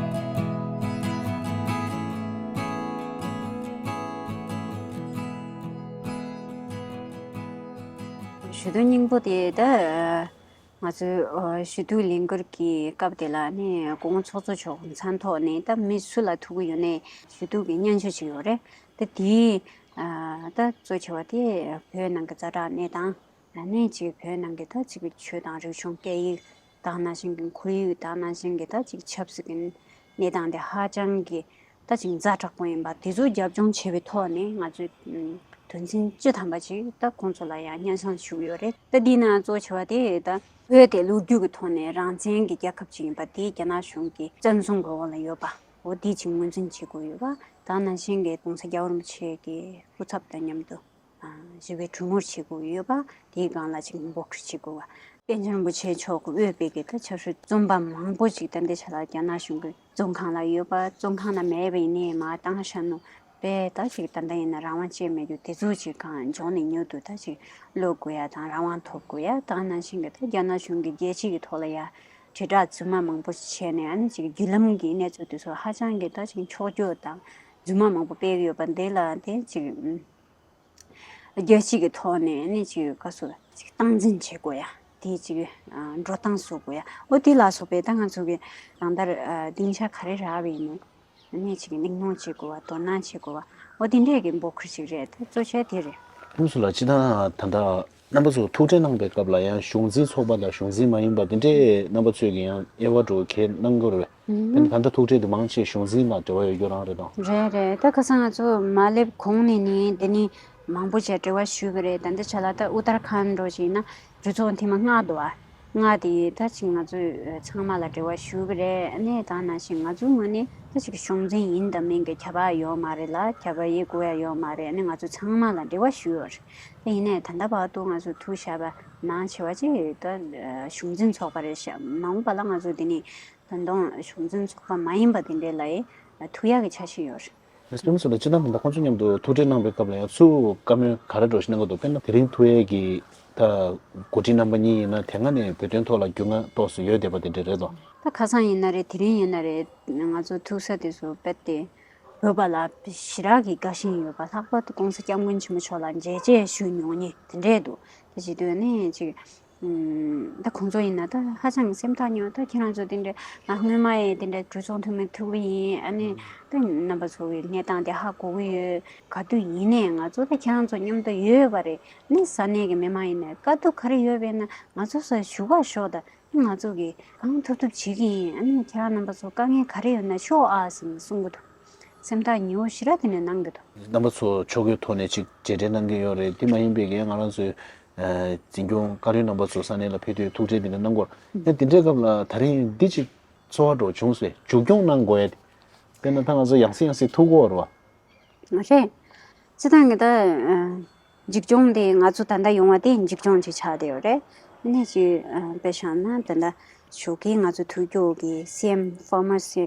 ཞུ་གཏུག་སྙིང་པོ་དེ་ད། ང་ཚོའི་ཨ་ཞུ་གཏུག་ལས་འགུལ་གྱི་སྐབས་དེ་ལ་ནི་སྐུ་ངོ་ཚོགས་གཙོ་མཆོག་མཚན་ཐོག་ནས་ད་མི་སུ་ལ་ཐུག་གི་ཡོད་ནའི་ཞུ་གཏུག་གི་སྙན་ཞུ་ཅིག་ཡོད་རེད། ད་དེའི་ཨ་ད་གཙོ་ཆེ་བ་དེ་བོད་ནང་གི་ཛ་དྲག་གནས་སྟངས། ཨ་ནི་ཅིག་བོད་ནང་གི་ད་ཅིག་ཆོས་དང་རིག་གཞུང་སྐད་ཡིག་དང་ནང་བཞིན་གྱི་ཁོར་ཡུག་དང་ནང་བཞིན་གྱི་ད་ཅིག་ཆབ་སྲིད་ཀྱི་གནས་སྟངས་དེ་ཧ་ཅང་གི་ད་ཅིག་ཛ་དྲག་པོ་ཡིན་པ་དེ་ཚོ་རྒྱབ་ལྗོངས་བྱས་པའི་ཐོག་ནས་ང་ཚོས་ཨམ་དོན་ཚན་བཅུ་ཐམ་པ་ཅིག་ད་ཁོང་ཚོ་ལ་ཡང་སྙན་སེང་ཞུས་ཡོད་རེད། ད་འདི་ན་གཙོ་ཆེ་བ་དེ་ད་བོད་དེ་ལོ་རྒྱུས་ཀྱི་ཐོག་ནས་རང་བཙན་གྱི་རྒྱལ་ཁབ་ཅིག་ཡིན་པ་དེ་རྒྱ་ནག་གཞུང་གིས་བཙན་བཟུང་གི་འོག་ལ་ཡོད་པ་འོ་དེ་ཅིག་ངོས་འཛིན་བྱེད་དགོས་ཡོད་པ། ད་ནང་བཞིན་གྱི་༸གོང་ས་༸སྐྱབས་མགོན་རིན་པོ་ཆེ་གི་སྐུ་ཚབ་དང་མཉམ་དུ། ཨ་ཞི་བའི་གྲོས་མོལ་བྱེད་དགོས་ཡོད་པ་དེའི་སྒང་ལ་ཅིག་འབོད་སྐུལ་བྱེད་དགོས་པ། པཎ་ཆེན་རིན་པོ་ཆེ་མཆོག་གིས་དབུས་པའི་གི་ད་ཆབ་སྲིད་བཙོན་པ་མང་པོ་ཅིག་ད་ལྟའི་ཆ་ལ་རྒྱ་ནག་གཞུང་གི་བཙོན་ཁང་ལ་ཡོད་པ། བཙོན་ཁང་ན་མེད་པ་ཡིན་ནའི་མར་བཏང་བཞག་ནོ་པས། ད་ཅིག་ད་ལྟ་ཡིན་ན་རང་དབང་ཅིག་མེད་རྒྱུ་དེ་ཚོ་ཅིག་གང་མགྱོགས་ནས་མྱུར་དུ་ད་ཅིག་ལོག་དགོས་ཡ་དང་རང་དབང་ཐོབ་དགོས་ཡ། ད་ནང་བཞིན་གི་ད་རྒྱ་ནག་གཞུང་གི་རྒྱལ་སྤྱི་གི་ཐོག་ལ་ཡ་དྲིལ་བསྒྲགས་རྫུན་མ་མང་པོ་བྱས་ནས་ཨ་ནི་ཅིག་བརྒྱུད་ལམ་གྱི་གནས་ཚུལ་དེ་ཚོ་ཧ་ཅང་གི་ད་ཅིག་འཁྱོག་བརྗོད་དང་རྫུན་མ་མང་པོ་སྤེལ་གི་ཡོད་པ་འདི་ལ་དེ་ཅིག་རྒྱལ་སྤྱི་གི་ཐོག་ནས་ནི་ཅིག་ག་སོ་ཅིག་སྟངས་འཛིན་བྱེད་དགོས་ཡ། དེ་ཅིག་ཨ་འགྲོ་སྟངས་བཟོ་དགོས་ཡ། འོ་དེ་ལ་སོགས་པའི་ད་ང་ཚོ་གི་རང་ལྟར་ཨ་སྡིངས་ཆ་ག་རེ་རག་པ་ཡིན་ནའི་ནི་ཅིག་གླེང་སློང་བྱེད་དགོས་པ། དོ་སྣང་བྱེད་དགོས་པ། འོ་དེ་འདྲས་ཀྱི་འབོད་སྐུལ་ཅིག་རེད། ད་གཙོ་ཆེ་དེ་རེད། ཁོང་ཚོ་ལ་སྤྱི་བཏང་ད་ལྟ་རྣམ་པ་ཚོ་ཐུག་འཕྲད་གནང་པའི་སྐབས་ལ་ཡང་གཞུང་འཛིན་ཚོགས་པ་དང་གཞུང་འཛིན་མ་ཡིན་པ་དེ་འདྲས་རྣམ་པ་ཚོས་ཀྱི་ཡང་དབྱེ་བ་འགྲོ་གལ་གནང་དགོས་རེད། དཔེར་ན་ད་ལྟ་ཐུག་འཕྲད་དེ་མང་ཆེ་གཞུང་འཛིན་ལ་འབྲེལ་བ་ཡོད་རྒྱུ་རང་རེད་དང་། རེད་རེད། ད་ཁ་སང་ང་ཚོ་མ་སླེབས་གོང་ནས་ནི་འདི་ནི་མང་པོ་བྱས་འབྲེལ་བ་ཞུས་པ་རེད། ད་འདི་ཆ་ལ་ད་ཨུ་ཏར་ཁཱན་འགྲོ་བཞིན་ན་གྲོས་ཚོགས་འཐུས་མི་ལྔ་འདུག་ཨ། ལྔ་དེ་ད་ཅིག་ང་ཚོས་ཚང་མ་ལ་འབྲེལ་བ་ཞུས་པ་རེད། ཨ་ནི་ད་ནང་བཞིན་ང་ཚོའི་ངོས་ནས་ད་ཅིག་གཞུང་འཛིན་ཡིན་དང་མིན་གྱི་ཁྱབ་པ་ཡོད་མ་རེད་ལ། ཁྱབ་པ་ཡེ་དགོས་ཡ་ཡོད་མ་རེད། ཨ་ནི་ང་ཚོ་ཚང་མ་ལ་འབྲེལ་བ་ཞུས་ཡོད་རེད། དེ་ཡིན་ནའི་ད་ལྟ་བར་དུ་ང་ཚོ་ཐུག་བཞག་པ་མང་ཆེ་བ་ཅིག་ད་གཞུང་འཛིན་ཚོགས་པ་རེད་ཤག་མ་འོངས་པ་ལ་ང་ཚོ་འདི་ནས་ད་དུང་གཞུང་འཛིན་ཚོགས་པ་མ་ཡིན་པ་དེ་འདྲས་ལ་ཡི་ཐུག་ཡག་གི་འཆར་གཞི་ཡོད་རེད། སྤེན་པ་ཚོ་ལ་སྤྱི་བཏང་མི་འདྲ་ཁོང་ཚོ་མཉམ་དུ་ཐུག་འཕྲད་གནང་པའི་སྐབས་ལ་ཡང་ཚུར་བཀའ་མོལ་ག་རེ་འགྲོ་ཞིག་གནང་གི་འདུག་དཔེར་ན་དེ་རིང་ཐུག་ཡས་ཀྱི་ད་འགོ་ཁྲིད་རྣམ་པ་གཉིས་ཡིན་ན་དེ་སྔ་ནས་བོད་དོན་ཐོག་ལ་རྒྱུས་མངའ་ཏོག་ཙམ་ཡོད་བསྡད་པ་དེ་འདྲ་རེད་དོ། ད་ཁ་སང་ཡིན་ན་རེད། དེ་རིང་ཡིན་ན་རེད། ང་ཚོ་ཐུག་ས་དེ་ཚོ་དཔེ་དེ་བོད་པ་ལ་ཞེ་དྲག་གི་དགའ་ཞེན་ཡོད་པ། ལྷག་པར་དུ་༸གོང་ས་༸སྐྱབས་མགོན་ཆེན་པོ་མཆོག་ལ་མཇལ་མཇལ་ཞུ་མྱོང་མཁན་དེ་འདྲས་འདུག་དེ་བྱེད་དུས་ནས་ཅིག་ཨུམ། ད་ཁོང་ཚོ་ཡིན་ན་ད་ཧ་ཅང་སེམས་ཐག་ཉེ་བ། ད་ཁྱེད་རང་ཚོ་དེ་འདྲ་ང་སྔོན་མ་ཡི་དེ་འདྲ་གྲོས་ཚོགས་འཐུས་མི་ཐུག་གི་ཡིན། ཨ་ནི་ད་རྣམ་པ་ཚོ་གི་གནས་སྟངས་དེ་ཧ་གོ་གི་ཡོད། ག་དུས་ཡིན་ནའི་ང་ཚོ་ད་ཁྱེད་རང་ཚོ་མཉམ་དུ་ཡོད་པ་རེད། ཨ་ནི་ས་གནས་ཀྱི་མི་མང་ཡིན་ནའི་དཀའ་སྡུག་ག་རེ་ཡོད་པ་ཡིན་ན་ང་ཚོ་སར་ཞུ་ག་ཤོག་ད་ང་ཚོ་གིས་གང་ཐུབ་ཐུབ་བྱེད་ཀྱི་ཡིན། ཨ་ནི་ཁྱེད་རང་རྣམ་པ་ཚོ་དཀའ་ངལ་ག་རེ་ཡོད་ན་ཤོག་ཨ་ཟེར་ནས་གསུང་གི་འདུག་སེམས་ཐག་ཉེ་བོ་ཞེ་དྲག་དེ་ནས་གནང་གི་འདུག་རྣམ་པ་ཚོ་ཕྱོགས་ཀྱི་ཐོག་ནས་ཅིག་མཇལ་འཕྲད་གནང་གི་ཡོད་རེད། དེ་མ་ཡིན་པའི་གི་ང་རང་ཚོའི་ཨ་འཛིན་སྐྱོང་བཀའ་བློན་རྣམ་པ་ཚོ་ས་གནས་ལ་ཕེབས་དུས་ཐུག་འཕྲད་འདི་འདྲ་གནང་དགོས་རེད། ཨ་དེ་འདྲའི་སྐབས་ལ་ད་རིང་འདི་ཅིག་ཚོར་བ་འདྲ་བྱུང་སོང་། མཇུག་སྐྱོང་གནང་དགོས་ཡ་དེ། དཔེར་ན་ད་ང་ཚོ་ཡང་སེ་ཡང་སེ་ཐུག་གི་ཡོད་རེད་བ། རེད། སྤྱི་བཏང་གི་ད་ཨ་མཇུག་སྐྱོང་དེ་ང་ཚོ་ད་ལྟ་ཡོང་བ་དེ་མཇུག་སྐྱོང་ཅིག་ཆགས་བསྡད་ཡོད་རེད། ཨ་ནི་ཅིག་ཨ་དཔེ་བཞག་ན་ད་ལྟ་ ཞོགས་ཀས་ང་ཚོ་ཐུག་རྒྱུ་གི་སི་ཨེམ། ཕོར་མར་སི་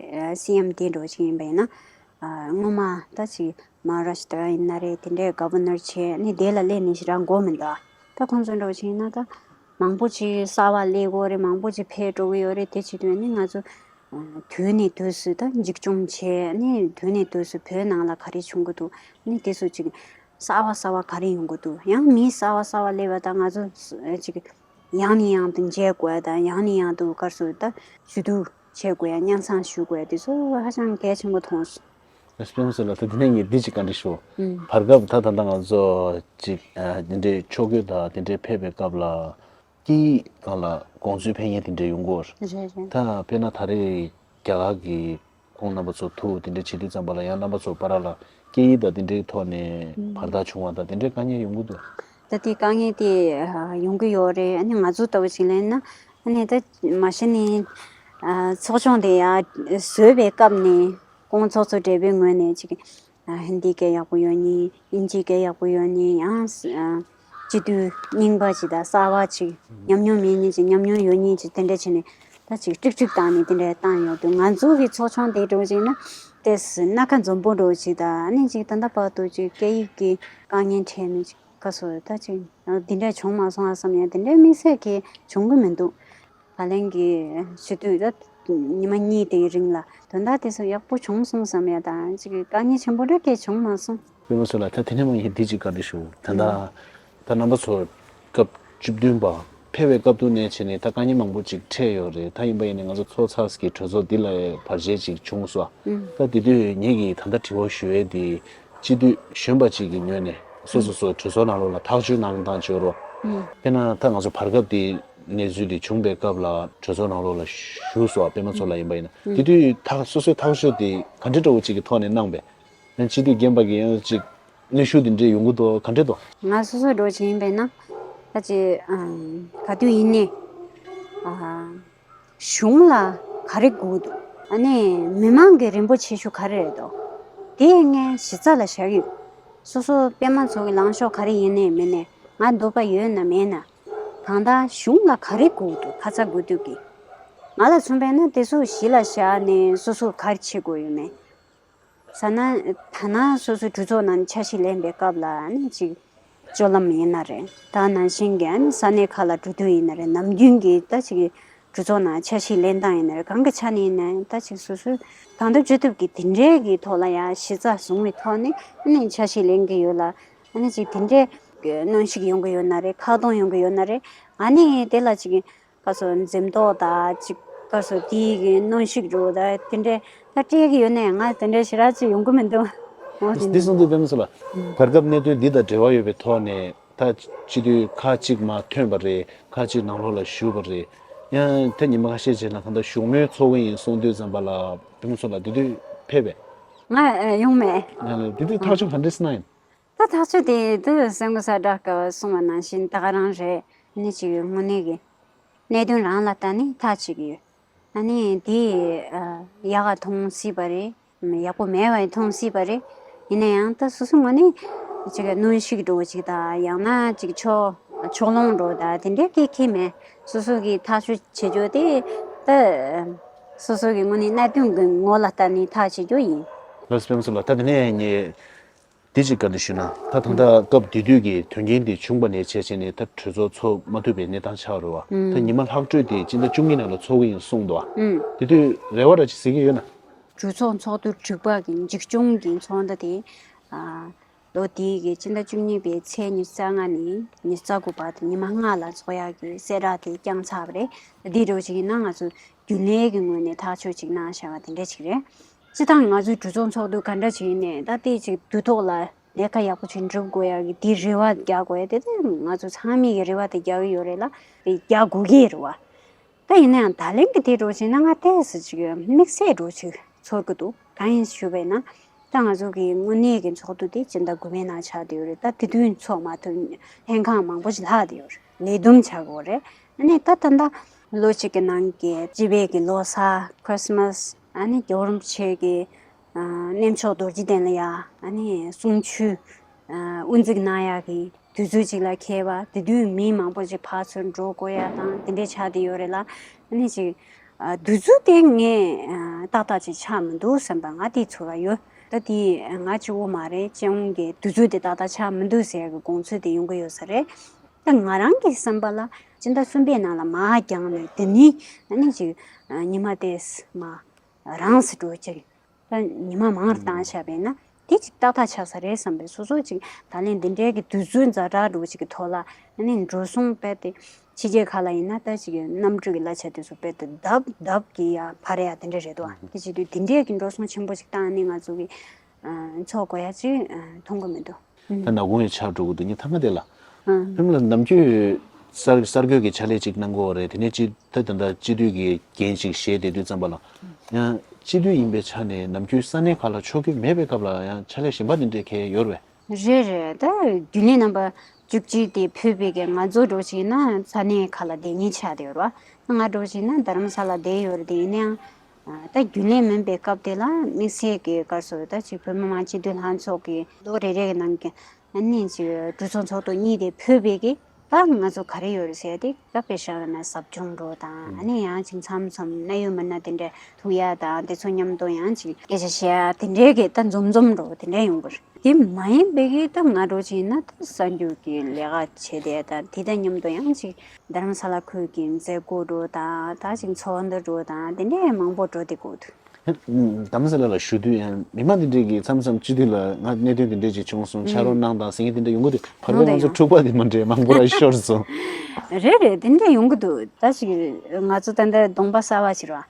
ཨེམ་དེ་འདྲ་བོ་ཅིག་ཡིན་པ་ཡིན་ན། ཨ། སྔོན་མ་ད་ཅིག་མ་ཧཱ་རཱ་ཤི་ཏྲ་ཡིན་ན་རེད། དེ་འདྲའི་གོ་ཝར་ནར་བྱས་ནས་དེ་ལ་སླེབས་ནས་ཞེ་དྲག་འགོར་མི་འདུག་ད་ཁོང་ཚོ་འདྲ་བོ་ཅིག་ཡིན་ན་ད་མང་པོ་ཅིག་གསར་པ་སླེབས་ཀྱི་ཡོད་རེད། མང་པོ་ཅིག་ཕེབས་འགྲོ་གི་ཡོད་རེད། དེ་བྱེད་དུས་ནི་ང་ཚོ་དུས་ནས་དུས་སུ་ད་འཛིན་སྐྱོང་བྱས་ནས་དུས་ནས་དུས་སུ་བོད་ནང་ལ་ག་རེ་བྱུང་གི་འདུག་ནི་དེ་ཚོ་ཅིག་གསར་པ་གསར་པ་ག་རེ་ཡོང་གི་འདུག་ཡང་མི་གསར་པ་གསར་པ་སླེབས་པ་དང་ང་ཚོ་ཅིག་ཡང་ནས་ཡང་དུ་མཇལ་དགོས་དང་ཡང་ནས་ཡང་དུ་ག་རེ་ཟེར་ད་ཞུ་གཏུག་བྱེད་དགོས་ཡ། སྙན་སེང་ཞུ་དགོས་ཡ། དེ་ཚོ་ཧ་ཅང་གལ་ཆེན་པོ་མཐོང་སོང་། ཨེ། སྤེན་པ་ཚེ་ལགས། ད་དེ་ནས་ངས་འདི་ཅིག་བཀའ་འདྲི་ཞུ། ཨུམ། བར་སྐབས་ད་ད་ལྟ་ང་ཚོ་ཅིག་ཨ། འདི་འདྲའི་ཕྱོགས་བསྐྱོད་དང་དེ་འདྲའི་ཕེབས་པའི་སྐབས་ལ་སྐད་ཡིག་སྒང་ལ་དགོངས་ཚུལ་འཕེན་མཁན་དེ་འདྲ་ཡོང་གི་ཡོད་རེད། རེད་རེད། ད་དཔེར་ན་ད་རེས་རྒྱ་གར་གྱི་ཁོང་རྣམ་པ་ཚོ་ཐུག་དེ་འདྲ་བྱེད་དུས་ཙམ་པ་ལ་ཡང་རྣམ་པ་ཚོ་བར་ལ་སྐད་ཡིག་དང་དེ་འདྲའི་ཐོག་ནས་ཨུམ། བར་ཐག་བྱུང་བ་དང་དེ་འདྲའི་དཀའ་ངལ་ཡོང་གི་འདུག་ད་དེ་དཀའ་ངལ་དེ་ཡོང་གི་ཡོད་རེད། ཨ་ནི་ང་ཚོ་ལྟ་བུ་ཞིག་ལེན་ན་ཨ་ནི་ད་མ་གཞི་ནས་ཚོགས་ཆུང་དེ་ཡ་བཟོས་པའི་སྐབས་ནས་ཁོང་ཚོགས་གཙོ་སྦྲེལ་པོའི་ངོས་ནས་ཅིག་ཧིན་དི་སྐད་ཡག་པོ་ཡོད་ནི། དབྱིན་ཇིའི་སྐད་ཡག་པོ་ཡོད་ནི། ཡང་སྤྱི་འཐུས་རྙིང་པ་ཅིག་དང་གསར་པ་ཅིག་ཉམས་མྱོང་མེད་ནི་ཅིག་ཉམས་མྱོང་ཡོད་ནི་ཅིག་དེ་འདྲ་བྱས་ནས་ད་ཅིག་ཀྲིག་ཀྲིག་བཏང་ནས་དེ་འདྲ་བཏང་ཡོད་འདུག་ང་ཚོ་གི་ཚོགས་ཆུང་དེ་འདྲ་ཅིག་ན་ཏོག་ཙམ་སྣ་ཁ་འཛོམས་པོ་འདྲ་ཅིག་དང་ཨ་ནི་ཅིག་ད་ལྟ་བར་དུ་ཅིག་སྐད་ཡིག་གི་དཀའ་ངལ་འཕྲད་ནི་ཅིག་ག་སོ་ད་ཅིག་འདི་འདྲ་བྱུང་མ་སོང་ཨ་བསམ་ཡ་དེ་འདྲ་དམིགས་བསལ་གྱི་བྱུང་གི་མི་འདུག་ད་ལན་གྱི་ཞུ་དུས་ད་ཉི་མ་གཉིས་དེའི་རིང་ལ་དོན་དག་དེ་ཚོ་ཡག་པོ་བྱུང་སོང་བསམ་ཡ་དང་ཅིག་དཀའ་ངལ་ཆེན་པོ་འདྲ་སྐད་བྱུང་མ་སོང་། སྤེན་པ་ཚེ་ལགས། ད་དེ་ནས་མ་ཡིན་འདི་ཅིག་བཀའ་འདྲི་ཞུ། ད་ལྟ་ད་རྣམ་པ་ཚོ་སྐབས་བཅུ་བདུན་པ་ཕེབས་པའི་སྐབས་དུས་ནས་བྱས་ནས་ད་དཀའ་ངལ་མང་པོ་ཅིག་འཕྲད་ཡོད་རེད། ད་ཡིན་པ་ཡིན་ནའི་ང་ཚོ་ཚོགས་ཚགས་ཀྱི་གྲོས་ཚོགས་འདི་ལ་བར་ཆད་ཅིག་བྱུང་སོང་། ད་དེ་དུས་ངེད་ཀྱིས་ད་ལྟ་དྲི་བ་ཞུ་ཡས་དེ་སྤྱི་འཐུས་གཞོན་པ་ཅིག་གི་ངོས་ནས་སོ་སོ་སོ་གྲོས་ཚོགས་ནང་ལོགས་ལ་ཐག་གཅོད་གནང་སྟངས་བྱོས་རོགས། དཔེར་ན་ད་ང་ཚོ་བར་སྐབས་དེ་གནས་ཚུལ་དེ་བྱུང་པའི་སྐབས་ལ་གྲོས་ཚོགས་ནང་ལོགས་ལ་ཞུགས་སོང་། སྤེན་པ་ཚོ་ལ་ཡིན་པ་ཡིན་ན་དེ་དུས་ཐག་སོ་སོའི་ཐག་གཅོད་དེ་ག་འདྲ་འདྲ་བོ་ཅིག་གི་ཐོག་ནས་གནང་པས། ཡང་སྤྱི་འཐུས་རྒན་པ་གི་ཡང་ཅིག་གནོན་ཤུགས་དེ་འདྲས་ཡོང་གི་འདུག་ག་འདྲས་འདུག་ང་སོ་སོ་འགྲོ་བཞིན་པས་ན་ད་ཅི་ཨམ་ག་དུས་ཡིན་ནའི་ཨ་གཞུང་ལ་ག་རེ་དགོས་འདུག་ཨ་ནི་མི་མང་གི་རིན་པོ་ཆེ་ཤོས་ག་རེ་རེད་འདུག་དེ་ངས་གཞི་རྩ་ལ་བཞག་ཡོད། སོ་སོ་པད་མ་ཚོ་གི་ལངས་ཕྱོགས་ག་རེ་ཡིན་ནའི་མིན་ནའི་ང་འདོད་པ་ཡོད་ན་མེད་ན་གང་ལྟར་གཞུང་ལ་ག་རེ་དགོས་འདུག་ཁ་ཚ་དགོས་འདུག་གི་ང་ལ་མཚོན་པས་ན་དེ་ཚོ་གཞི་ལ་བཞག་ནས་སོ་སོ་ག་རེ་བྱེད་དགོས་ཡོད་མེད། ས་ན་ཐ་ན་སོ་སོའི་གྲོས་ཚོགས་ནང་འཆར་གཞི་ལེན་པའི་སྐབས་ལ་ནི་ཅིག་སྤྱོད་ལམ་ཡིན་ན་རེད། ད་ནང་བཞིན་གྱི་ཨ་ནི་ས་གནས་ཁག་ལ་འགྲོ་དུས་ཡིན་ན་རེད། ནམ་རྒྱུན་གྱི་ད་ཅིག་གྲོས་ཚོགས་ནང་འཆར་གཞི་ལེན་སྟངས་ཡིན་ན་རེད། གང་གི་ཆ་ནས་ཡིན་ན་ད་ཅིག་སོ་སོའི་གང་ཐུབ་ཅི་ཐུབ་ཀྱིས་དེ་འདྲའི་གི་ཐོག་ལ་ཡང་གཞི་རྩ་བཟུང་བའི་ཐོག་ནས་ཨ་ནི་འཆར་གཞི་ལེན་གྱི་ཡོད་ལ། ཨ་ནི་ཅིག་དེ་འདྲའི་གི་གནོན་ཤུགས་ཡོང་གི་ཡོད་ན་རེད། ཁ་གཏོང་ཡོང་གི་ཡོད་ན་རེད། ཨ་ནི་དེ་ལ་ཅིག་ཁ་སོ་འཛེམ་དོགས་དང་ཅིག་ཁ་སོ་དེའི་གི་གནོན་ཤུགས་འགྲོ་ད་དེ་འདྲས་ད་སྤྲད་གི་ཡོད་ནའི་ང་དེ་འདྲས་ཞེ་དྲག་ཅིག་ཡོང་གི་མི་འདུག་འོ་དེ་འདི་འདྲས་གསུངས་དུས་པད་མ་ཚེ་ལགས། བར་སྐབས་གནད་དོན་འདི་དང་འབྲེལ་བ་ཡོད་པའི་ཐོག་ནས་ད་སྤྱི་འཐུས་ཁག་ཅིག་མར་ཐོན་པ་རེད། ཁག་ཅིག་ནང་ལོགས་ལ་ཞུགས་པ་རེད། ཡང་ད་ཉི་མ་ཁ་ཤས་རྗེས་ལ་ད་ལྟ་བཞུགས་མོལ་ཚོགས་ཀྱི་ཡིན་གསུངས་དུས་ཙམ་པ་ལ་པད་མ་ཚེ་ལགས་དེ་དུས་ཕེབས་པས། ང་ཡོང་མེད། ཡང་ལ་དེ་དུས་ཐག་གཅོད་ག་འདྲས་གནང་ཡིན། ད་ཐག་གཅོད་དེ་དུ་སེམས་ཁ་ས་དྲག་ག་གསུངས་པ་ནང་བཞིན་ད་ག་རང་རེད། ནི་ཅིག་དངོས་གནས་ཀྱི་གནད་དོན་རང་ལ་ལྟ་ནི་ཐག་ཆོད་ཀྱི་ཡོད། ཨ་ནི་དེ་ཡག་ག་མཐོང་སྲིད་པ་རེད། ཡག་པོ་མེད་པ་ཡང་མཐོང་སྲིད་པ་རེད། ཡིན་ན་ཡང་ད་སོ་སོ་ངོས་ནས་ཅིག་གནོན་ཤུགས་འགྲོ་ཅིག་དང་ཡང་ན་ཅིག་ཕྱོགས་ཕྱོགས་ལྷུང་འགྲོ་ད་དེ་འདྲའི་སྐད་ཁྱེད་མེད། སོ་སོ་གི་ཐག་གཅོད་བྱེད་རྒྱུ་དེ་ད་སོ་སོ་གི་ངོས་ནས་གནད་དོན་གྱི་ངོ་ལ་ལྟ་ནི་ཐག་བཅད་རྒྱུ་ཡིན། ལགས་སོ་པད་མ་ཚེ་ལགས། ད་དེ་ནས་ངས་འདི་ཅིག་བཀའ་འདྲི་ཞུས་ན། ད་ད་ལྟ་སྐབས་དེ་དུས་ཀྱི་དོན་རྐྱེན་དེ་བྱུང་བ་ནས་བྱས་བྱས་ནས་ད་གྲོས་ཚོགས་ཚོགས་མ་ཐུབ་པའི་གནས་སྟངས་ཆགས་རེད་བ། ད་ཉི་མ་ལྷག་འཕྲོས་དེ་སྤྱི་ཟླ་བཅུ་གཉིས་ནང་ལ་ཚོགས་ཀྱི་ཡིན་གསུངས་འདུག་བ། དེ་དུས་རེ་བ་ར་ཅིག་གཟིགས་ཀྱི་ཡོད་ན། གྲོས་ཚོགས་ཚོགས་དུས་དྲུག་པ་གི་འཛིན་སྐྱོང་གི་ཚོགས་འདུ་དེ་ལོ་དེའི་གི་སྤྱི་ཟླ་བཅུ་གཉིས་པའི་ཚེས་ཉི་ཤུ་རྩ་ལྔ་ནས་ཉི་ཤུ་རྩ་དགུ་བར་དུ་ཉི་མ་ལྔ་ལ་ཚོགས་ཡག་གི་གསལ་བསྒྲགས་དེ་བསྐྱངས་ཚར་བ་རེད། འདི་འདྲ་བོ་ཅིག་ཡིན་ན་ང་ཚོ་རྒྱུན་ལས་ཀྱི་ངོས་ནས་ཐག་གཅོད་ཅིག་གནང་བཞག་པ་དེ་འདྲ་ཅིག་རེད། སྤྱི་བཏང་ང་ཚོའི་གྲོས་ཚོགས་ཚོགས་དུས་ག་འདྲ་ཅིག་ཡིན་ནའི་ད་ལྟའི་ཅིག་དུས་ཐོག་ལ་ལས་ཀ་ཡག་པོ་ཅིག་འགྲུབ་དགོས་ཡག་གི་དེ་རེ་བ་རྒྱག་དགོས་ཡག་དེ་ད་ང་ཚོ་ཚང་མས་ཀྱི་རེ་བ་དེ་རྒྱག་གི་ཡོད་རེད་ལ། དེ་རྒྱག་དགོས་ཀྱི་རེད་བ། ད་ཡིན་ན་ཡང་ད་ལན་གྱི་དེ་འདྲ་བོ་ཅིག་ཡིན་ན་ང་ཏོག་ཙམ་ཅིག་དམིགས་བསལ་འདྲ་བོ་ཅིག་ཚོར་གྱི་འདུག་གང་ཡིན་ཞུས་པ་ཡིན་ན། ད་ང་ཚོ་གི་དངོས་གནས་ཀྱི་ཚོགས་འདུ་དེ་སྤྱི་ཟླ་དགུ་པའི་ནང་ཆགས་བསྡད་ཡོད་རེད། ད་དེ་དུས་ཚོགས་མ་ཐུབ། ལྷན་ཁང་མང་པོ་ཞིག་ལྷག་བསྡད་ཡོད་རེད། ལས་བསྡོམས་བྱ་དགོས་རེད། ཨ་ནི་ད་ད་ལྟ་ལོ་གཅིག་གི་ནང་གི་སྤྱི་པའི་གི་ལོ་གསར། Christmas། ཨ་ནི་རྒྱལ་བ་རིན་པོ་ཆེ་གི་ཨ་གནས་མཆོག་རྡོ་རྗེ་གདན་ལ་ཡ་ཨ་ནི་གསུང་ཆོས་ཨ་དབུ་འཛུགས་གནང་ཡག་གི་ དུས་ཚོད་ཅིག་ལ་འཁེལ་བ། དེ་དུས་མི་མང་པོ་ཅིག་ཕར་ཚུར་འགྲོ་དགོས་ཡ་དང་དེ་འདྲས་ཆགས་བསྡད་ཡོད་རེད་ལ། ཨ་ནི་ཅིག་ཨ་དུས་ཚོད་དེ་ངས་ཨ་ཏག་ཏག་ཅིག་ཆགས་མི་འདུག་བསམ་པ། ང་དེ་ཚོར་བ་ཡོད། ད་དེ་ང་གཅིག་པོ་མ་རེད། སྤྱི་ཡོངས་ཀྱི་དུས་ཚོད་དེ་ཏག་ཏག་ཆགས་མི་འདུག་ཟེར་ཡ་གི་དགོངས་ཚུལ་དེ་ཡོང་གི་ཡོད་ས་རེད། ད་ང་རང་གི་བསམ་པ་ལ་སྤྱི་ཟླ་གསུམ་པའི་ནང་ལ་མར་བརྒྱངས་ནས་དེ་ནས་ཨ་ནི་ཅིག་ཨ་ཉི་མ་དེ་མར་རིང་ཙམ་འགྲོ་ཅིག་ད་ཉི་མ་མང་རུ་བཏང་བཞག་པས་ན་དེ་ཅིག་ཏག་ཏག་ཆགས་ས་རེད་བསམ་པས། སོ་སོ་ཅིག་ད་ལན་འདི་འདྲའི་གི་དུས་ཚོད་ཛ་དྲག་འགྲོ་ཅིག་གི་ཐོག་ལ་ཨ་ནི་འགྲོ་སོང་རྦད་དེ་ཕྱི་རྒྱལ་ཁག་ལ་ཡིན་ན་ད་ཅིག་གི་གནམ་གྲུ་གི་གླ་ཆ་དེ་ཚོ་རྦད་དེ་ལྡབ་ལྡབ་ཀྱིས་ཡར་འཕར་ཡ་དེ་འདྲ་རེད་དོ། དེ་བྱེད་དུས་དེ་འདྲའི་གི་འགྲོ་སོང་ཆེན་པོ་ཅིག་བཏང་ནས་ང་ཚོ་གི་ཨ་འཚོ་དགོས་ཡ་ཅིག་ཨ་མཐོང་གི་མི་འདུག་ད་ནག་ཁུང་ཡང་ཆགས་འགྲོ་གི་འདུག་ཉིན་ཐ་མ་དེ་ལ། ཨ་ཕེབས་ལ་ནམ་རྒྱུན་གསར་གསར་འགོད་ཀྱི་ཕྱག་ལས་ཅིག་གནང་གི་ཡོད་རེད། དེ་ནས་སྤྱི་ད་ད་ལྟ་སྤྱི་འཐུས་ཀྱི་འགན་ཅིག་བཞེས་བསྡད་དུས་ཙམ་པ་ལ། ཡང་སྤྱི་འཐུས་ཡིན་པའི་ཆ་ནས་ནམ་རྒྱུན་ས་གནས་ཁག་ལ་ཕྱོགས་འགྱུར་མེད་པའི་སྐབས་ལ་ཡང་ཕྱག་ལས་གཞན་པ་འདི་འདྲས་གང་ཡང་ཡོད་རེད་པས། རེད་རེད། ད་རྒྱུན་ལས་རྣམ་པ་བཅུ་གཅིག་དེ་ཕེབས་པའི་གི་ང་ཚོ་འདྲ་བོ་ཅིག་ཡིན་ན་ས་གནས་ཁག་ལ་བསྡད་མཁན་ཆགས་བསྡད་ཡོད་རེད་པ། ང་འདྲ་བོ་ཅིག་ཡིན་ན་རྡ་རམ་ས་ལ་བསྡད་ཡོད་རེད་དེ། ཡིན་ནའང་ད་རྒྱུན་ལས་མིན་པའི་སྐབས་དེ་ལ་དམིགས་བསལ་གྱི་སྐབས་སུ་ད་ཅིག་བོད་མི་མང་སྤྱི་འཐུས་ལྷན་ཚོགས་ཀྱི་ལོ་རེ་རེ་གི་ནང་གི་ཨ་ནི་ཅིག་གྲོས་ཚོགས་ཚོགས་གཙོ་གཉིས་དེ་ཕེབས་པའི་གི་ད་ང་ཚོ་ག་རེ་ཡོད་རེད་ཟེར་ཏེ། ད་དཔེ་བཞག་ན་ཟབ་སྦྱོང་འདྲ་བོ་དང་། ཨ་ནི་ཡང་ཅིག་མཚམས་མཚམས་གནད་ཡོད་མི་སྣ་དེ་འདྲ་ཐུག་ཡ་དང་། དེ་ཚོ་མཉམ་དུ་ཡང་ཅིག་སྐད་ཆ་བཤད་ཡ་དེ་འདྲའི་གི་ད་འཛོམས་འཛོམས་འདྲ་བོ་དེ་འདྲ་ཡོང་གི་རེད། དེ་མ་ཡིན་པའི་གི་ད་ང་འདྲ་བོ་ཅིག་ཡིན་ན་ད་གསར་འགྱུར་གྱི་ལས་ཀ་བྱས་ཏེ་ད་དེ་དང་མཉམ་དུ་ཡང་ཅིག་རྡ་རམ་ས་ལ་ཁུལ་གྱི་མཛད་སྒོ་འདྲ་བོ་དང་། ད་ཅིག་ཚོགས་འདུ་འདྲ་བོ་དང་དེ་འདྲའི་མང་པོ་འགྲོ་བསྡད་ཀྱི་འདུག་རྡ་རམ་ས་ལ་ལ་བཞུགས་དུས་ཡང་མི་མང་འདི་འདྲས་ཀྱིས་མཚམས་མཚམས་སྤྱི་འཐུས་ལ་ང་གནད་དོན་འདི་འདྲས་ཅིག་བྱུང་སོང་། ཕྱག་རོགས་གནང་དང་ཟེར་མཁན་འདི་འདྲས་ཡོང་གི་འདུག་བར་སྐབས་ང་ཚོ་འཁྲུག་པ་འདི་མ་འདྲེས་མང་པོ་ར་ཤོར་སོང་། རེད་རེད། དེ་འདྲས་ཡོང་གི་འདུག་ད་ཅིག་ང་ཚོ་ད་ལྟ་གདོང་པ་གསར་པ་ཅིག་རེད་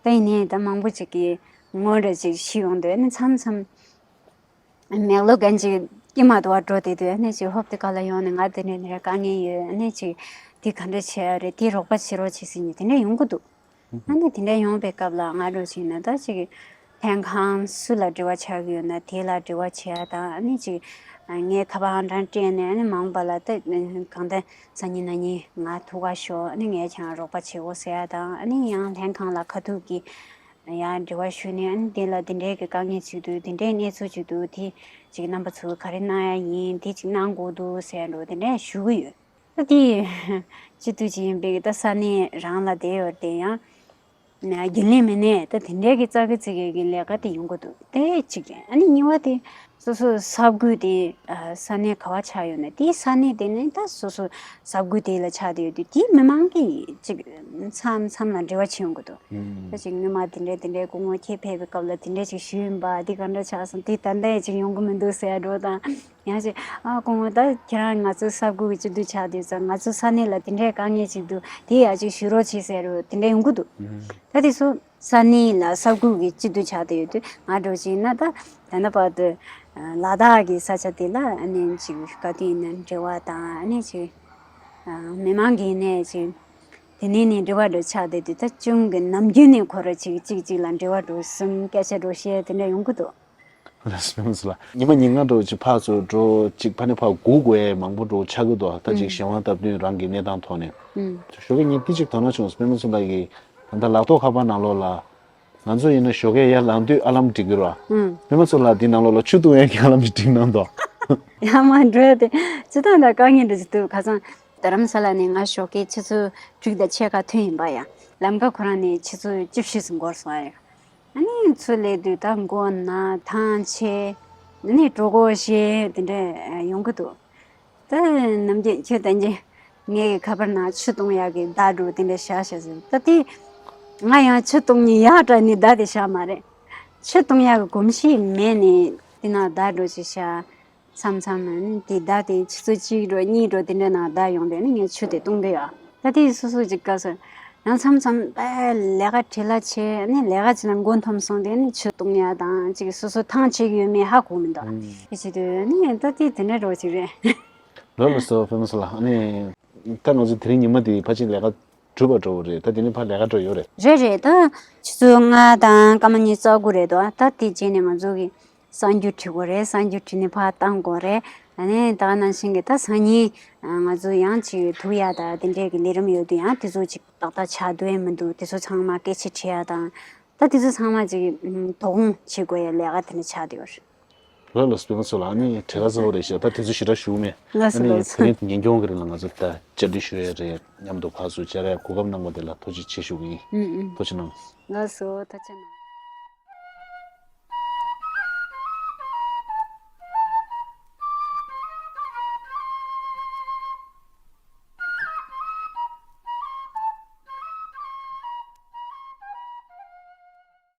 པ། ད་ཡིན་ནའི་ད་མང་པོ་ཅིག་གིས་ངོ་འདྲ་ཅིག་ཤེས་ཡོང་དུས་ནི་མཚམས་མཚམས་མེག་ལོ་གན་ཅིག་སྐྱེ་མ་དུ་བ་འགྲོ་དེ་དུས་ནི་ཅིག་ཧོབ་དེ་ག་ལ་ཡོང་ནས་ང་དེ་འདྲས་འདི་འདྲས་དཀའ་ངལ་ཡོད། ནི་ཅིག་དེ་ག་འདྲས་བྱེད་ཡ་རེད། དེ་རོགས་པ་བྱེད་རོགས་བྱེད་ཟེར་ནས་དེ་འདྲས་ཡོང་གི་འདུག་ཨ་ནི་དེ་འདྲ་ཡོང་བའི་སྐབས་ལ་ང་འདྲ་བོ་ཅིག་ཡིན་ན་ད་ཅིག་ལྷན་ཁང་སུ་ལ་འབྲེལ་བ་ཆགས་ཀྱི་ཡོད་ན་དེ་ལ་འབྲེལ་བ་བྱེད་ཡ་དང་། ཨ་ནི་ཅིག་ངས་ཁ་པར་ཧང་ཀྲང་སྤྲད་ནས་ཨ་ནི་མ་འོངས་པ་ལ་ད་གང་ལྟར་སང་ཉིན་གནངས་ཉིན་ང་ཐུག་ག་ཤོག་ཨ་ནི་ངས་ཁྱེད་རང་རོགས་པ་བྱེད་འོ་ཟེར་ཡ་དང་། ཨ་ནི་ཡང་ལྷན་ཁང་ལ་ཁ་ཐུག་གིས་ཡང་འབྲེལ་བ་ཞུས་ནས་ཨ་ནི་དེ་ལ་དེ་འདྲའི་གི་དཀའ་ངལ་ཅིག་འདུག་དེ་འདྲའི་གནས་ཚུལ་ཅིག་འདུག་དེ་ཅིག་རྣམ་པ་ཚོས་ག་རེ་གནང་ཡ་ཡིན། དེ་ཅིག་གནང་དགོས་འདུག་ཟེར་འགྲོ་དེ་འདྲ་ཞུ་གི་ཡོད། ད་དེ་སྤྱི་འཐུས་ཅིག་ཡིན་པའི་གི་ད་ས་གནས་རང་ལ་བསྡད་ཡོད་དེ་ཡང་རྒྱུན་ལས་མི་སྣས་ད་དེ་འདྲའི་གི་ཙག་གི་ཙིག་གི་གི་ལས་ཀ་དེ་ཡོང་གི་འདུག་དེ་གཅིག་རེད། ཨ་ནི་གཉིས་པ་དེ་སོ་སོ་ས་ཁུལ་དེ་ས་གནས་ག་བ་ཆགས་ཡོད་ན་དེའི་ས་གནས་དེ་ནི་ད་སོ་སོ་ས་ཁུལ་དེ་ལ་ཆགས་བསྡད་ཡོད་དུས་དེའི་མི་མང་གིས་ཅིག་མཚམས་མཚམས་ལ་འབྲེལ་བ་བྱེད་ཡོང་གི་འདུག་ད་ཅིག་སྔོན་མ་དེ་འདྲའི་དེ་འདྲའི་སྐུ་ངོ་ཁྱེད་ཕེབས་པའི་སྐབས་ལ་དེ་འདྲའི་ཅིག་ཞུས་ཡིན་པ། དེ་ག་འདྲ་ཆགས་སོང་། དེ་ད་ལྟ་ཡང་ཅིག་ཡོང་གི་མི་འདུག་ཟེར་འགྲོ་དང་། ཡང་ཅིག་ཨ་སྐུ་ངོ་ད་ཁྱེད་རང་ང་ཚོའི་ས་ཁུལ་གྱི་སྤྱི་འཐུས་ཆགས་དུས་ཙང་ང་ཚོའི་ས་གནས་ལ་དེ་འདྲའི་དཀའ་ངལ་ཅིག་འདུག་དེ་ཡང་ཅིག་ཞུ་རོགས་བྱེད་ཟེར་རོ་དེ་འདྲ་ཡོང་གི་འདུག་ད་དེ་ཚོ་ས་གནས་ལ་ས་ཁུལ་གྱི་སྤྱི་འཐུས་ཆགས་བསྡད་ཡོད་དུས་ང་འདྲ་བོ་ཅིག་ཡིན་ན་ད་ད་ལྟ་བར་དུ་ལ་དྭགས་ཀྱི་ས་ཆ་དེ་ལ་ཨ་ནི་ཅིག་ག་དུས་ཡིན་ན་འབྲེལ་བ་དང་། ཨ་ནི་ཅིག་མི་མང་གི་ནས་ཅིག་དེ་ནས་ནས་འབྲེལ་བ་འགྲོ་ཆགས་བསྡད་དུས། ད་ཅུང་གི་ནམ་རྒྱུན་ནས་ཁོ་ར་ཅིག་ཅིག་ཅིག་ལ་འབྲེལ་བ་འགྲོ་གསུམ་སྐད་ཆ་འགྲོ་བཤད་དེ་འདྲ་ཡོང་གི་འདུག་རེད་སོང་ལ། ཉི་མ་ཉིན་ལྔ་འགྲོ་ཅིག་ཕར་ཚུར་འགྲོ་ཅིག་ཕ་ནས་ཕར་སྒུག་དགོས་ཡས་མང་པོ་འགྲོ་ཆགས་ཀྱི་འདུག་ད་ཅིག་གཞན་དབང་སྟབས་བསྟུན་རང་གི་གནས་སྟངས་ཐོག་ནས། ཞོགས་ཀས་ངས་ཏི་ཅིག་དོ་སྣང་བྱུང་། སྤེན་པ་ཚུ་ལགས་ཀྱིས་ད་ལྟ་ལག་ཐོག་ཁ་པར་ནང་ལོགས་ལ་ང་ཚོ་ཡིན་ན་ཞོགས་ཀས་ཡར་ལངས་དུས་ཨ་ལམ་སྒྲིག་གི་རེད་བ། སྤེན་པ་ཚུ་ལགས་འདི་ནང་ལོགས་ལ་ཆུ་བཏུང་ཡས་ཀྱི་ཨ་ལམ་ཞིག་སྒྲིག་གནང་དོ། ཡར་མར་འགྲོ་ཡ་དེ་སྤྱིར་བཏང་ད་དཀའ་ངལ་འདྲ་ཞིག་འདུག་ཁ་སང་རྡ་རམ་ས་ལ་ནས་ང་ཞོགས་ཀས་ཆུ་ཚོད་དྲུག་དང་ཕྱེད་ཀ་ཐོན་ཡིན་པ་ཡ། ལམ་ཁ་ཁོ་རང་ནས་ཆུ་ཚོད་བཅུ་བཞི་ཙམ་འགོར་སོང་ཨ་ཡ། ཨ་ནི་ཚུར་སླེབས་དུས་ད་མགོ་ན་ཐང་ཆད། ཨ་ནི་གྲོད་ཁོག་བཤལ་དེ་འདྲ་ཡོང་གི་འདུག་ད་ནམ་རྒྱུན་ཁྱོད་ད་གིན་ངའི་ཁ་པར་ནང་ཆུ་བཏུང་ཡག་གི་བརྡ་འདྲ་དེ་འདྲ་བཞག་བཞག་ཟེར། ད་དེ་ང་ཡང་ཆུ་བཏུང་ནི་ཡག་དྲག་ནི་བརྡ་དེ་བཞག་མ་རེད། ཆུ་བཏུང་ཡག་གི་གོམས་གཤིས་མེད་ནི་དེ་ན་བརྡ་འདྲ་ཞིག་བཞག་མཚམས་མཚམས་ནི་དེ་བརྡ་དེ་ཆུ་ཚོད་གཅིག་འགྲོ་གཉིས་འགྲོ་དེ་འདྲ་ནང་བརྡ་ཡོང་དུས་ནི་ངས་ཆུ་དེ་བཏུང་གི་ཡོད། ད་དེ་སོ་སོ་ཅིག་དཀའ་སོང་། ཡང་མཚམས་མཚམས་ཨེ་ལས་ཀ་བྲེལ་བ་ཆེ་ནི་ལས་ཀ་ཅིག་ལ་མགོ་འཐོམ་སོང་དུས་ནི་ཆུ་བཏུང་ཡ་དང་ཅིག་སོ་སོ་ཐང་ཆད་ཀྱི་ཡོད་མེད་ཧ་གོ་མི་འདུག་དེ་བྱེད་དུས་ནི་ད་དེ་དེ་འདྲ་འདྲ་ཅིག་རེད། ལོ་ལ་སོ་ཕེ་མ་སོ་ལ་ཨ་ནི་ད་ང་ཚོ་དེ་རིང་ཉི་མ་དེ་ཕལ་ཆེར་ལས་ཀ་གྲུབ་པ་འགྲོ་བ་རེད། ད་དེ་ནི་ཕར་ལས་ཀ་འགྲོ་ཡོད་རེད། རེད་རེད། ད་ཆུ་ཚོད་ལྔ་དང་སྐར་མ་ཉི་ཤུ་རྩ་དགུ་རེད་དོ། ད་དེ་རྗེས་ནས་ང་ཚོ་གི་གསར་འགྱུར་བྲིས་དགོས་རེད། གསར་འགྱུར་བྲིས་ནས་ཕར་བཏང་དགོས་རེད། ཨ་ནི་ད་ག་ནང་བཞིན་གི་ད་སང་ཉིན་ང་ཚོ་ཡང་ཅིག་ཐུག་ཡ་ད་དེ་འདྲས་ཀྱི་ལས་རིམ་ཡོད་དུས་ཡང་དེ་ཚོ་ཅིག་ཏག་ཏག་ཆགས་འདུག་ཡ་མི་འདུག་དེ་ཚོ་ཚང་མ་སྐད་ཆ་དྲི་ཡ་དང་། ད་དེ་ཚོ་ཚང་མ་ཅིག་དོ་དགོང་བྱེད་དགོས་ཡ་ལས་ཀ་དེ་འདྲ་ཆགས་བསྡད་ཡོད་རེད། ལགས་ལགས་སྤེན་པ་ཚོ་ལ་ཨ་ནི་བྲེལ་བ་ཚ་པོ་རེད་ཤག་ད་དུས་ཚོད་ཞེ་དྲག་ཞུ་མེད། ལགས་སོ་ཨ་ནི་ལགས་སོ། དེ་རིང་ཉིན་གུང་གི་རིང་ལ་ང་ཚོ་ད་བཅར་འདྲི་ཞུ་ཡས་རེད། མཉམ་དུ་ཕར་ཚུར་བཅར་ཡས་གོ་སྐབས་གནང་བ་དེ་ལ་ཐུགས་རྗེ་ཆེ་ཞུ་གི་ཡིན། ཨུ་ཨུ། ཐུགས་རྗེ་གནང་། ལགས་སོ་ཐུགས་རྗེ་གནང་།